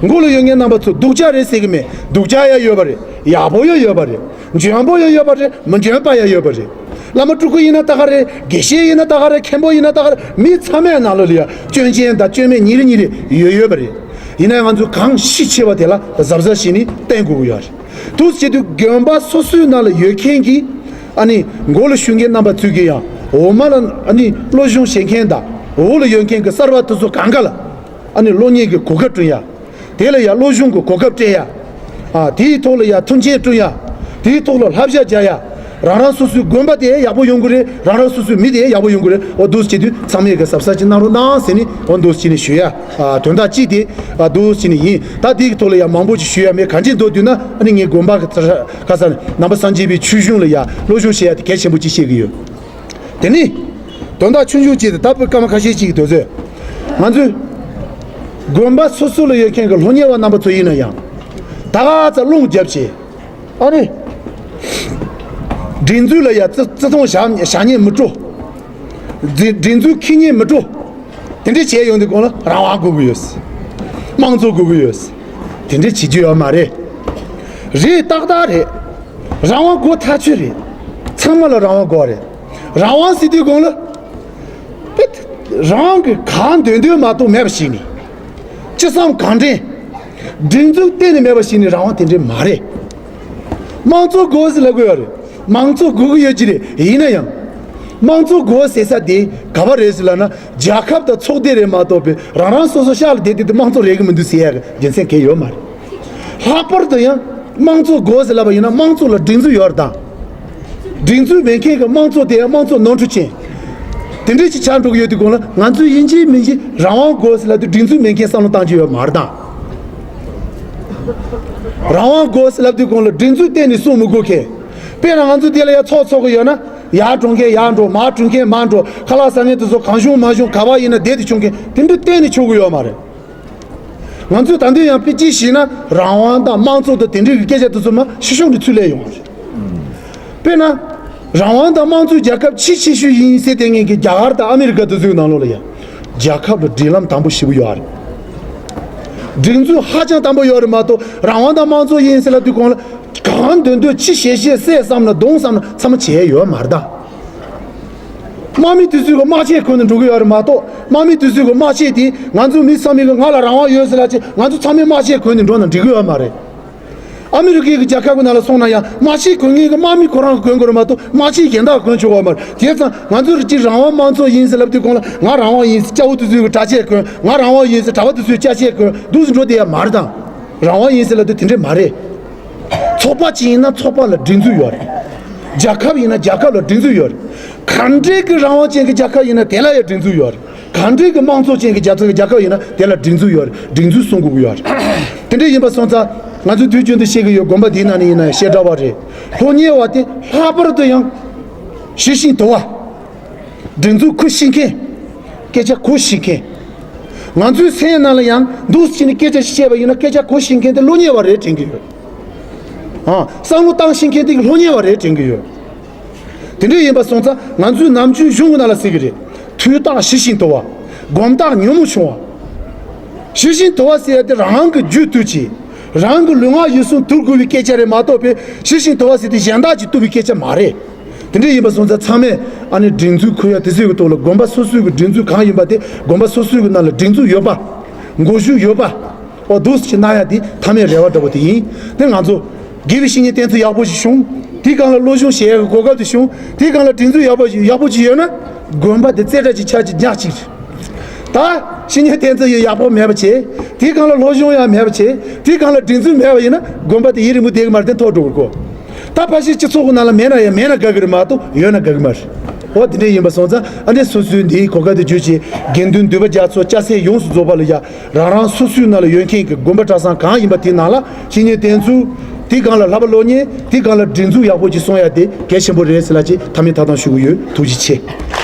མགོ་ལ་ཡོད་མཁན་རྣམ་པ་ཚོ་སྡུག་ཅག་རེད་ཟེར་གི་མེད། སྡུག་ཅག་ཡ་ཡོད་པ་རེད། ཡག་པོ་ཡང་ཡོད་པ་རེད། འཇོན་པོ་ཡང་ཡོད་པ་རེད། མི་འཇོན་པ་ཡང་ཡོད་པ་རེད། བླ་མ་སྤྲུལ་སྐུ་ཡིན་ན་ད་ག་རེད། དགེ་བཤེས་ཡིན་ན་ད་ག་རེད། མཁན་པོ་ཡིན་ན་ད་ག་རེད། མི་ཚང་མའི་ནང་ལོགས་ལ་ཡ་སྐྱོན་ཅན་དང་སྐྱོན་མེད་གཉིས་རེ་གཉིས་རེ་ཡོད་ཡོད་པ་རེད། ཡིན་ན་ཡང་ང་ཚོས་གང་ཤེས་ཆེ་བ་དེ་ལ་གཟབ་གཟབ་བྱས་ནས་བསྟེན་དགོས་ཀྱི་ཡོད་རེད། འདུག་སེ་བྱེད་དུས་དགོན་པ་སོ་སོའི་ནང་ལ་ཡོད་མཁན་གྱི་ཨ་ནི་མགོ་ལ་ཞུགས་མཁན་རྣམ་པ་ཚོས་ཀྱི་ཡང་འོག་མ་ལ་ཨ་ནི་སློབ་སྦྱོང་བྱེད་མཁན་དང་འོག་ལ་ཡོད་མཁན་གྱི་གསར་བ་དེ་ཚོ་གང་ག་ལ་ཨ་ནི་སློབ་གཉེར་གྱི་གོ་སྐབས་བསྐྲུན་ཡ། དེ་ལ་ཡང་སློབ་སྦྱོང་གི་གོ་སྐབས་སྤྲད་ཡ། ཨ་དེའི་ཐོག་ལ་ཡང་མཐུན་རྐྱེན་བསྐྲུན་ཡ། དེའི་ཐོག་ལ་བསླབ་བྱ་རྒྱག་ཡ། རང་རང་སོ་སོའི་དགོན་པ་དེ་ཡག་པོ་ཡོང་གི་རེད། རང་རང་སོ་སོའི་མི་དེ་ཡག་པོ་ཡོང་གི་རེད། འོ་འདུག་སེ་བྱེད་དུས་ཚང་མས་གི་གཟབ་གཟབ་ཅིག་གནང་རོགས་གནང་ཟེར་ནས་འོ་འདུག་སེ་བྱས་ནས་ཞུ་ཡ། ཨ་དོན་དག་གཅིག་དེ་ཨ་འདུག་སེ་བྱས་ནས་ཡིན། ད་དེའི་ཐོག་ལ་ཡང་མང་པོ་ཅིག་ཞུ་ཡ་མེད། གང་ཅི་འདུག་དུས་ན་ཨ་ནི་ངས་དགོན་པ་གི་ཁ་སང་ནང་པ་སངས་རྒྱས་པའི་ཆོས་གཞུང་ལ་ཡང་སློབ་སྦྱོང་བྱེད་ཡ་དེ་གལ་ཆེན་པོ་ཅིག་བཤད་གི་ཡོད། དེ་ནི་དོན་དག་ཆུང་ཆུང་ཅིག་དང་ད་བུ་སྐར་མ་ཁ་ཤས་ཅིག་གི་དུས་ཚོད། ང་ཚོས་དགོན་པ་སོ་སོ་ལ་ཡོད་མཁན་གྱི་སློབ་གཉེར་བ་རྣམ་པ་ཚོ་ཡིན་ན་ཡང་ད་ག་ཚ་རླུང་རྒྱབ་བྱས། ཨ་ནི་སྒྲིག་འཛུགས་ལ་ཡ་བརྩི་བརྩི་མཐོང་བཞག་བཞག་ཉེན་མི་སྤྲོ། སྒྲིག་སྒྲིག་འཛུགས་འཁྱེར་ཉེན་མི་སྤྲོ། དེ་འདྲ་བྱས་ཡོང་དུས་གོང་ལ་རང་དབང་དགོས་ཀྱི་ཡོད། དམངས་གཙོ་དགོས་ཀྱི་ཡོད། དེ་འདྲ་བྱེད་རྒྱུ་ཡོད་མ་རེད། རེད། ཏག་ཏག་རེད། རང་དབང་དགོས་ཐག་ཆོད་རེད། ཚང་མ་ལ་རང་དབང་དགོས་རེད། རང་དབང་ཟེར་དུས་གོང་ལ། པེ། རང་གི་གང་འདོད་འདོད་མ་གཏོགས་མེད་པ་ཞིག་ནི། ཅི་བསམ་གང་དྲན། སྒྲིག་འཛུགས་གཏན་ནས་མེད་པ་ཞིག་ནི་རང་དབང་དེ་འདྲ་མ་རེད། དམངས་གཙོ་དགོས་ཟེར་ལབ་དགོས་ཡོད་རེད། དམངས་གཙོ་དགོས་ཀྱི་ཡོད་ཀྱི་རེད། ཡིན་ན་ཡང་། དམངས་གཙོ་དགོས་ཟེར་ས་དེ་ག་པ་རེད་ཟེར་ལབ་ན། རྒྱལ་ཁབ་དང་ཚོགས་སྡེ་རེད་མ་གཏོགས་པའི་རང་རང་སོ་སོ་ཤག་ལ་བསྡད་དེ་དེ་དམངས་གཙོ་རེད་གི་མི་འདུག་ཟེར་ཡ་གི་རྒྱུ་མཚན་གང་ཡང་ཡོད་མ་རེད། ལྷག་པར་དུ་ཡང་དམངས་གཙོ་དགོས་ཟེར་ལབ་པ་ཡིན་ན་དམངས་གཙོ་ལ་སྒྲིག་འཛུགས་ཡོད་རེད་དང་། སྒྲིག་འཛུགས་མེད་མཁན་གྱི་དམངས་གཙོ་དེ་ཡང་དམངས་གཙོ་ནོར་འཁྲུལ་ཅན། དེ་འདྲས་ཅིག་ཆགས་འགྲོ་གི་ཡོད་དུས་གོང་ལ་ང་ཚོས་ཡིན་གཅིག་མིན་གཅིག་རང་དབང་དགོས་ཟེར་ལབ་དུས་སྒྲིག་འཛུགས་མེད་མཁན་བསམ་བློ་བཏང་རྒྱུ་ཡོད་མ་རེད་དང་། རང་དབང་དགོས་ཟེར་ལབ་དུས་གོང་ལ་སྒྲིག་འཛུགས་གཏན་ནས་སྲུང་མི་དགོས་མཁན། དཔེར་ན་ང་ཚོ་དེ་ལ་ཡ་ཚོགས་འཚོགས་གི་ཡོད་ན་ཡར་འགྲོ་མཁན་ཡར་འགྲོ། མར་འགྲོ་མཁན་མར་འགྲོ། ཁ་ལག་ཟ་མཁན་དེ་ཚོ་གང་བྱུང་མང་བྱུང་ག་པར་ཡིན་ན་བསྡད་དེ་བྱུང་མཁན་དེ་འདྲ་གཏན་ནས་ཆོག་གི་ཡོད་མ་རེད། ང་ཚོས་ད་དུང་ཡང་དཔེ་ཅིག་ཞུས་ན་རང་དབང་དང་དམངས་གཙོ་དང་དེ་འདྲའི་གི་སྐད་ཆ་དེ་ཚོ་མ་ཤི་ཤོང་གི་ཚུལ་ལས་ཡོང་བ་རེད། དཔེར་ན། རང་དབང་དང་དམངས་གཙོའི་རྒྱལ་ཁབ་ཆེས་ཆེ་ཤོས་ཡིན་ཟེར་བསྡད་མཁན་གྱི་རྒྱ་གར་དང་ཨ་མི་རི་ཀ་དེ་ཚོའི་ནང་ལོགས་ལ་ཡང་། རྒྱལ་ཁབ་ལ་སྒྲིག་ལམ་དམ་པོ་ཞེ་པོ་ཡོད་རེད། སྒྲིག་འཛུགས་ཧ་ཅང་དམ་པོ་ཡོད་རེད་མ་གཏོགས་རང་དབང་དང་དམངས་གཙོ་ཡིན་ཟེར་ལབ་དུས་གོང་ལ་གང་འདོད་འདོད་ཅི་བྱེད་བྱེད་བསད་བསམ་ན་རྡུང་བསམ་ན་ཚང་མ་བྱས་ཡོད་མ་རེད་ད། དམག་མི་དེ་ཚོས་གི་དམག་ཆས་གོན་ནས་འགྲོ་གི་ཡོད་རེད་མ་གཏོགས་དམག་མི་དེ་ཚོས་གི་དམག་ཆས་དེ་ང་ཚོ་མི་ཚང་མས་གི་ང་ལ་རང་དབང་ཡོད་ཟེར་ལབ་ཅིག་ང་ཚོ་ཚང་མས་དམག་ཆས་གོན་ནས་འགྲོ་ན་འགྲིག་གི་ཡོད་མ་རེད། ཨ་མི་རི་ཀའི་གི་རྒྱལ་ཁབ་ཀྱི་ནང་ལ་སོང་ན་ཡང་དམག་ཆས་གོན་མཁན་གི་དམག་མི་ཁོ་རང་གི་གོན་དགོས་རེད་མ་གཏོགས་དམག་ཆས་གཞན་དག་གོན་ཆོག་གི་ཡོད་མ་རེད། བྱས་ཙང་ང་ཚོ་རི་སྐྱེས་རང་དབང་དམངས་གཙོ་ཡིན་ཟེར་ལབ་དུས་གོང་ལ་ང་རང་དབང་ཡིན་ཟེར་སྐྱ་བོ་དེ་ཚོའི་གི་གྲྭ་ཆས་གོན། ང་རང་དབང་ཡིན་ཟེར་གྲྭ་པ་དེ་ཚོའི་སྐྱ་ཆས་གོན་འདུག་སེ་འགྲོ་བསྡད་ཡ་མ་རེད་དང་། རང་དབང་ཡིན་ཟེར་ལབ་དུས་དེ་འདྲས་མ་རེད། ཚོགས་པ་ཅིག་ཡིན་ན་ཚོགས་པ་ལ་སྒྲིག་འཛུགས་ཡོད་རེད། རྒྱལ་ཁབ་ཡིན་ན་རྒྱལ་ཁབ་ལ་སྒྲིག་འཛུགས་ཡོད་རེད། ག་འདྲའི་གི་རང་དབང་ཅན་གྱི་རྒྱལ་ཁབ་ཡིན་ན་དེ་ལ་ཡང་སྒྲིག་འཛུགས་ཡོད་རེད། ག་འདྲའི་གི་དམངས་གཙོ་ཅན་གྱི་རྒྱལ་ཁབ་ཡིན་ན་དེ་ལ་སྒྲིག་འཛུགས་ཡོད་རེད། སྒྲིག་འཛུགས་སྲུང་དགོས་ཀྱི་ཡོད་རེད། དེ་འདྲ་ཡིན་པ་སོང་ཙང་ང་ཚོས་དུས་རྒྱུན་དུ་བཤད་ཀྱི་ཡོད། དགོན་པ་འདིའི་ནང་ནས་ཡིན་ན་ཡང་བཤད་གྲྭ་བ་རེད། སློབ་གཉེར་བ་དེ་ལྷག་པར་དུ་ཡང་ཞི་ཞིང་དུལ་བ། སྒྲིག་འཛུགས་གུས་ཞུ་མཁན། སྐད་ཆ་གོ་ཤེས་མཁན། ང་ཚོའི་སེམས་ནང་ལ་ཡང་འདུག་སེ་བྱས་ནས་སྐད་ཆ་ཞིག་བཤད་པ་ཡིན་ན་སྐད་ཆ་གོ་ཤེས་མཁན་དེ་སློབ་གཉེར་བ་རེད་དྲན་གྱི་ཡོད། ཨང་། བསམ་བློ་བཏང་ཤེས་མཁན་དེ་སློབ་གཉེར་བ་རེད་དྲན་གྱི་ཡོད། དེ་འདྲ་ཡིན་པ་སོང་ཙང་ང་ཚོས་ནམ་རྒྱུན་གཞུང་གི་ནང་ལ་ཟེར་གྱི་རེད། ཐོས་རྟགས་ཞི་ཞིང་དུལ་བ། སྒོམ་རྟགས་ཉོན་མོངས་ཆུང་བ། ཞི་ཞིང་དུལ་བ་ཟེར་ཡ་དེ་རང་གི་རྒྱུད་བཏུལ་བྱེད། རང་གི་ལུས་ངག་ཡིད་གསུམ་དུལ་དགོས་པའི་སྐད་ཆ་རེད་མ་གཏོགས་པའི་ཞི་ཞིང་དུལ་བ་ཟེར་དེ་གཞན་དག་ཅིག་བཏུལ་བའི་སྐད་ཆ་མ་རེད། དེ་འདྲ་ཡིན་པ་སོང་ཙང་ཚང་མས་ཨ་ནི་སྒྲིག་འཛུགས་འཁུར་ཡ་དེ་ཚོའི་གི་ཐོག་ལ་དགོན་པ་སོ་སོའི་གི་སྒྲིག་འཛུགས་གང་ཡིན་པ་དེ་དགོན་པ་སོ་སོའི་གི་ནང་ལ་སྒྲིག་འཛུགས་ཡོད་པ། འགོ་བཞུགས་ཡོད་པ། ཨོ་འདུག་སེ་གནང་ཡ་དེ་མཐའ་མའི་རེ་བ་འདྲ་བོ་དེ་ཡིན། དེ་ང་ཚོ་དགེ་བའི་བཤེས་གཉེན་བསྟེན་ཚུལ་ཡག་པོ་ཞིག་བྱུང་། དེའི་སྒང་ལ་སློབ་སྦྱོང་བྱེད་ཡ་གི་གོ་སྐབས་དེ་བྱུང་། དེའི་སྒང་ལ་སྒྲིག་འཛུགས་ཡག་པོ་ཞིག་ཡག་པོ་ཅིག་ཡོད་ན་དགོན་པ་དེ་རྩེ་གྲ་ཅིག་ཆགས་ཅིག་ཉག་ཅིག་རེད། ད་བཤེས་གཉེན་བསྟེན་ཚུལ་ཡང་ཡག་པོ་མེད་པ་བྱས། དེའི་སྒང་ལ་སློབ་སྦྱོང་ཡང་མེད་པ་བྱས། དེའི་སྒང་ལ་སྒྲིག་འཛུགས་མེད་པ་ཡིན་ན་དགོན་པ་དེ་ཡུན་རིང་པོ་བསྡད་གི་མ་རེད། དེ་འཐོར་འགྲོ་གི་རེད་ཀོ། ད་ཕལ་ཆེར་སྤྱི་ཚོགས་ཀྱི་ནང་ལ་མེད་ན་ཡང་མེད་ན་དགའ་གི་རེད་མ་གཏོགས་ཡོད་ན་དགའ་གི་མ་རེད། འོ་དེ་འདྲ་ཡིན་པ་སོང་ཙང་ཨ་ནི་སོ་སོའི་འདིའི་གོ་སྐབས་དེ་བརྒྱུད་བྱས་དགེ་འདུན་འདུས་པ་རྒྱ་མཚོ་སྐྱ་སེར་ཡོངས་སུ་རྫོགས་པ་ལ་ཡ་རང་རང་སོ་སོའི་ནང་ལ་ཡོད་མཁན་གྱི་དགོན་པ་གྲྭ་ཚང་གང་ཡིན་པ་དེའི་ནང་ལ་བཤེས་གཉེན་བསྟེན་ཚུལ། དེའི་སྒང་ལ་བསླབ་པ་སློབ་གཉེར། དེའི་སྒང་ལ་སྒྲིག་འཛུགས་ཡག་པོ་ཅིག་སྲུང་ཡ་དེ་གལ་ཆེན་པོ་རེད་ཟེར་ལབ་ཅིག་མཐའ་མའི་ཐོག་དང་ཞུ་གི་ཡོད། ཐུགས་རྗེ་ཆེ།